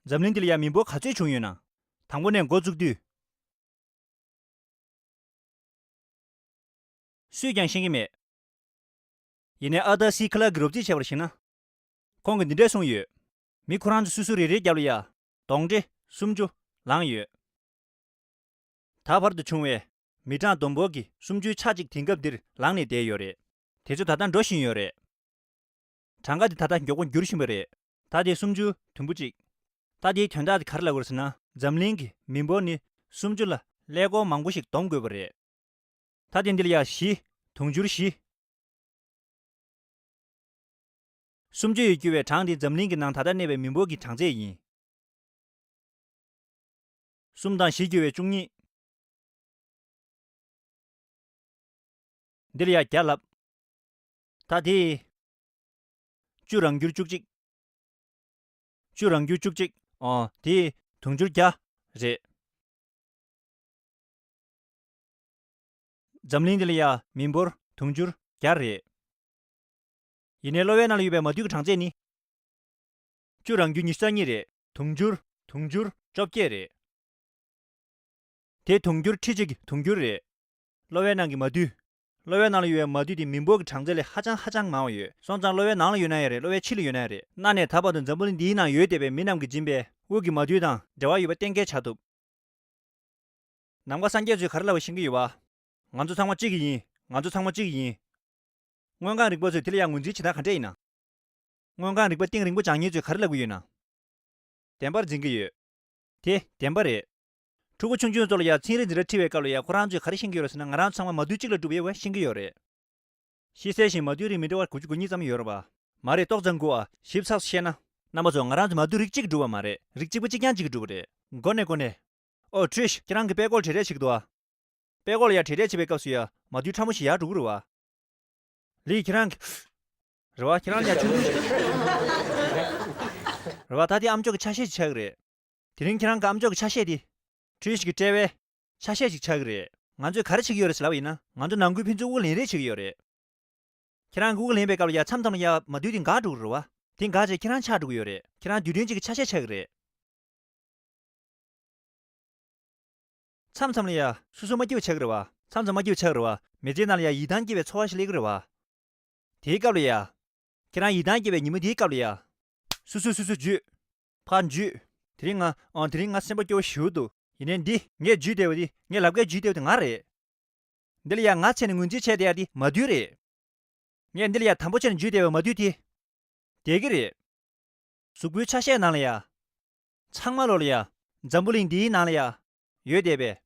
འཛམ་གླིང་འདི་ལ་ཡང་མི་འབོར་ག་ཚོད་བྱུང་ཡོད་ན། དང་པོ་ནས་འགོ་བཙུགས་དུས། སུས་ཀྱང་ཤེས་ཀྱི་མེད། ཡིན་ནའི་ཨར་ཐར་སི་ཁི་ལར་གྱིས་རོབ་རྩིས་བྱས་པར་གཞིགས་ན། ཁོང་གིས་འདི་འདྲས་གསུངས་ཡོད། མི་ཁོ་རང་ཚོ་སོ་སོ་རེ་རེའི་རྒྱབ་ལ་ཡ། གདོན་འདྲེ་སུམ་ཅུ་ལངས་ཡོད། ད་བར་དུ་བྱུང་བའི་མི་གྲངས་བསྡོམས་འབོར་གྱི་སུམ་ཅུའི་ཆ་གཅིག་དེང་སྐབས་འདིར་ལངས་ནས་བསྡད་ཡོད་རེད། དེ་ཚོ་ད་ལྟ་འགྲོ་བཞིན་ཡོད་རེད། གྲངས་ཀ་འདི་ད་ལྟ་མགྱོགས་པོ་འགྱུར་བཞིན་པ་རེད། ད་དེ་སུམ་ཅུ་དུམ་བུ་གཅིག་ད་དེའི་དོན་དག་དེ་ག་རེ་ལབ་དགོས་ཟེར་ན། འཛམ་གླིང་གི་མི་འབོར་ནི་སུམ་ཅུ་ལ་ཀླད་ཀོར་མང་པོ་ཞིག་བསྡོམས་དགོས་པ་རེད། ད་དེ་འདི་ལ་ཡ་བཞི། དུང་ཕྱུར་བཞི། སུམ་ཅུ་ཡིས་བསྒྱུར་བའི་གྲངས་འདི་འཛམ་གླིང་གི་ནང་ད་ལྟ་གནས་པའི་མི་འབོར་གྱི་གྲངས་ཚད་ཡིན། གསུམ་དང་བཞི་བསྒྱུར་བའི་བཅུ་གཉིས། འདི་ལ་ཡ་བརྒྱ་ལབ། ད་དེ། བཅུ་རང་འགྱུར་བཅུ་གཅིག་བཅུ་རང་འགྱུར་བཅུ་གཅིག་ཨོ། དེ་དུང་ཕྱུར་བརྒྱ་རེད། འཛམ་གླིང་འདི་ལ་ཡ་མི་འབོར་དུང་ཕྱུར་བརྒྱ་རེད། ཡིན་ནའི་གློ་བའི་ནང་ལ་ཡོད་པའི་མ་རྡུལ་གྱི་གྲངས་ཚད་ནི། བཅུ་རང་འགྱུར་ཉི་ཤུ་རྩ་གཉིས་རེད། དུང་ཕྱུར་དུང་ཕྱུར་བཅོ་བརྒྱད་རེད། དེ་དུང་ཕྱུར་ཁྲི་གཅིག་གི་དུང་ཕྱུར་རེད། གློ་བའི་ནང་གི་མ་རྡུལ། གློ་བའི་ནང་ལ་ཡོད་པའི་མ་རྡུལ་དེ་མི་འབོར་གྱི་གྲངས་ཚད་ལས་ཧ་ཅང་ཧ་ཅང་མང་བ་ཡོད། སོང་ཙང་གློ་བའི་ནང་ལ་ཡོད་ན་ཡང་རེད། གློ་བའི་ཕྱི་ལ་ཡོད་ན་ཡང་རེད། གནའ་ནས་ད་བར་དུ་འཛམ་བུ་གླིང་འདིའི་ནང་ཡོད་བསྡད་པའི་མི་རྣམས་ཀྱིས་སྦྱིན་པའི་དབུགས་ཀྱི་མ་རྡུལ་དང་འབྲེལ་བ་ཡོད་པ་གཏན་འཁེལ་བྱ་ཐུབ། ནམ་མཁའ་སངས་རྒྱས་ཚོས་ག་རེ་ལབ་པ་ཤེས་ཀྱི་ཡོད་པ། ང་ཚོ་ཚང་མ་གཅིག་ཡིན། ང་ཚོ་ཚང་མ་གཅིག་ཡིན། མངོན་རྐང་རིག་པ་ཚོས་དེ་ལ་ཡང་ངོས་འཛིན་བྱེད་སྟངས་ག་འདྲ་ཡིན་ན། མངོན་རྐང་རིག་པ་གཏིང་རིང་པོ་སྦྱང་མཁན་ཚོས་ག་རེ་ལབ་ཀྱི་ཡོད་ན། བདེན་པར་འཛིན་གྱི་ཡོད། དེ་བདེན་པ་རེད། ཕྲུ་གུ་ཆུང་ཆུང་ཚོ་ལ་ཡང་ཚན་རིག་འཛིན་གྲྭ་ཁྲིད་པའི་སྐབས་ལ་ཡང་ཁོ་རང་ཚོས་ག་རེ་ཤེས་ཀྱི་ཡོད་རེད་ཟེར་ན། ང་རང་ཚོ་ཚང་མ་མ་རྡུལ་གཅིག་ལས་གྲུབ་ཡོད་པ་ཤེས་ཀྱི་ཡོད་རེད། ཤེས་གསལ་བཞིན་མ་རྡུལ་རིགས་མི་འདྲ་བ་དགུ་བཅུ་གོ་གཉིས་ཙམ་ཡོད་རེད་པ། མ་རེད། ཏོག་ཙམ་དགོས་ཨ། ཞིབ་ཚགས་སུ་བཤད་ན། རྣམ་པ་ཚོ། ང་རང་ཚོ་མ་རྡུལ་རིགས་གཅིག་གིས་གྲུབ་པ་མ་རེད། རིགས་གཅིག་པ་གཅིག་རྐྱང་གཅིག་གིས་གྲུབ་པ་རེད། མགོ་ནས་མགོ་ནས། ཨོ་ཁྲིས། ཁྱེད་རང་གིས་དཔྲལ་ཀོར་ལ་བྲེལ་བྲེལ་བྱེད་ཀྱི་འདུག་ཨ། དཔྲལ་ཀོར་ལ་ཡ་བྲེལ་བྲེལ་བྱེད་པའི་སྐབས་སུ་ཡ་མ་རྡུལ་ཕྲ་མོ་ཞིག་ཡར་འགྲོ་གི་རེད་བ། ལིའི་ཁྱེད་རང་གི། རེད་བ། ཁྱེད་རང་ཡ་ཆུང་ཆུང་ཞིག་རེད་བ། ད་དེ་ཨ་མཆོག་གི་ཆ་ཤས་ཤིག་ཆགས་ཀྱི་རེད། དེ་རིང་ཁྱེད་རང་གི་ཨ་མཆོག་གི་ཆ་ཤས་དེ། འཕྲུལ་ཞིག་གི་དཔྲལ་བའི་ཆ་ཤས་ཤིག་ཆགས་ཀྱི་རེད། ང་ཚོས་ག་རེ་བྱེད་ཀྱི་ཡོད་རེད་ཟེར་ལབ་པ་ཡིན་ན། ང་ཚོ་ནང་ཁུལ་ཕན་ཚུན་དབུགས་ལེན་རེས་བྱེད་ཀྱི་ཡོད་རེད། ཁྱེད་རང་གིས་དབུགས་ལེན་པའི་སྐབས་ལ་ཡ་མཚམས་མཚམས་ལ་ཡ་མ་བསྡུས་དེ་འགག་འགྲོ་གི་རེད་བ། དེ་འགག་བྱས་ཁྱེད་རང་ཆགས་འགྲོ་གི་ཡོད་རེད། ཁྱེད་རང་རྡུལ་ཕྲན་གཅིག་གི་ཆ་ཤས་ཆགས་ཀྱི་རེད། མཚམས་མཚམས་ལ་ཡ་སོ་སོ་མ་སྐྱིད་པ་ཆགས་ཀྱི་རེད་བ། མཚམས་མཚམས་མ་སྐྱིད་པ་ཆགས་ཀྱི་རེད་བ། མི་ཚེའི་ནང་ལ་ཡ་ཡིད་ཐང་སྐྱེ་བའི་ཚོར་བ་ཞིག་སླེབས་ཀྱི་རེད་བ། དེའི་སྐབས་ལ་ཡ། ཁྱེད་རང་ཡིད་ཐང་སྐྱེ་བའི་ཉིན་མོ་དེའི་སྐབས་ལ་ཡ། སོ་སོས་སོ་སོ་འཇུས། ཕར་འཇུས། དེ་རིང་ང་། ཨང་། དེ་རིང་ང་སེམས་པ་སྐྱོ་བོ་ཞེ་པོ་འདུག་ཡིན་ནའི་འདི་ངས་འཇུས་བསྡད་པ་འདི། ངས་ལབ་ཀའི་འཇུས་བསྡད་པ་འདི་ང་རེད། འདི་ལ་ཡ་ང་བྱས་ནས་ངོས་འཛིན་བྱས་བསྡད་ཡ་འདི་མ་བསྡུས་རེད། ངས་འདི་ལ་ཡ་དམ་པོ་བྱས་ནས་འཇུས་བསྡད་པ་མ་བསྡུས་དེ། བསྡད་ཀྱི་རེད། གཟུགས་པོའི་ཆ་ཤས་ནང་ལ་ཡ། ཚང་མ་ལོ་ལ་ཡ། འཛམ་བུ་གླིང་འདིའི་ནང་ལ་ཡ། ཡོད་བསྡད་པས།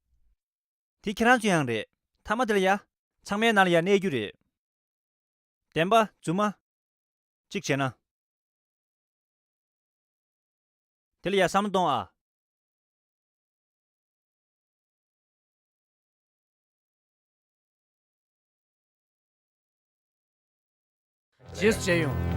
དེ་ཁྱེད་རང་ཚོ་ཡང་རེད། མཐའ་མ་དེ་ལ་ཡ། ཚང་མའི་ནང་ལ་ཡ་གནས་རྒྱུ་རེད། བདེན་པ་རྫུན་མ། གཅིག་བྱས་ན། དེ་ལ་ཡ་བསམ་བློ་གཏོང་ཨ། རྗེས་སུ་མཇལ་ཡོང་།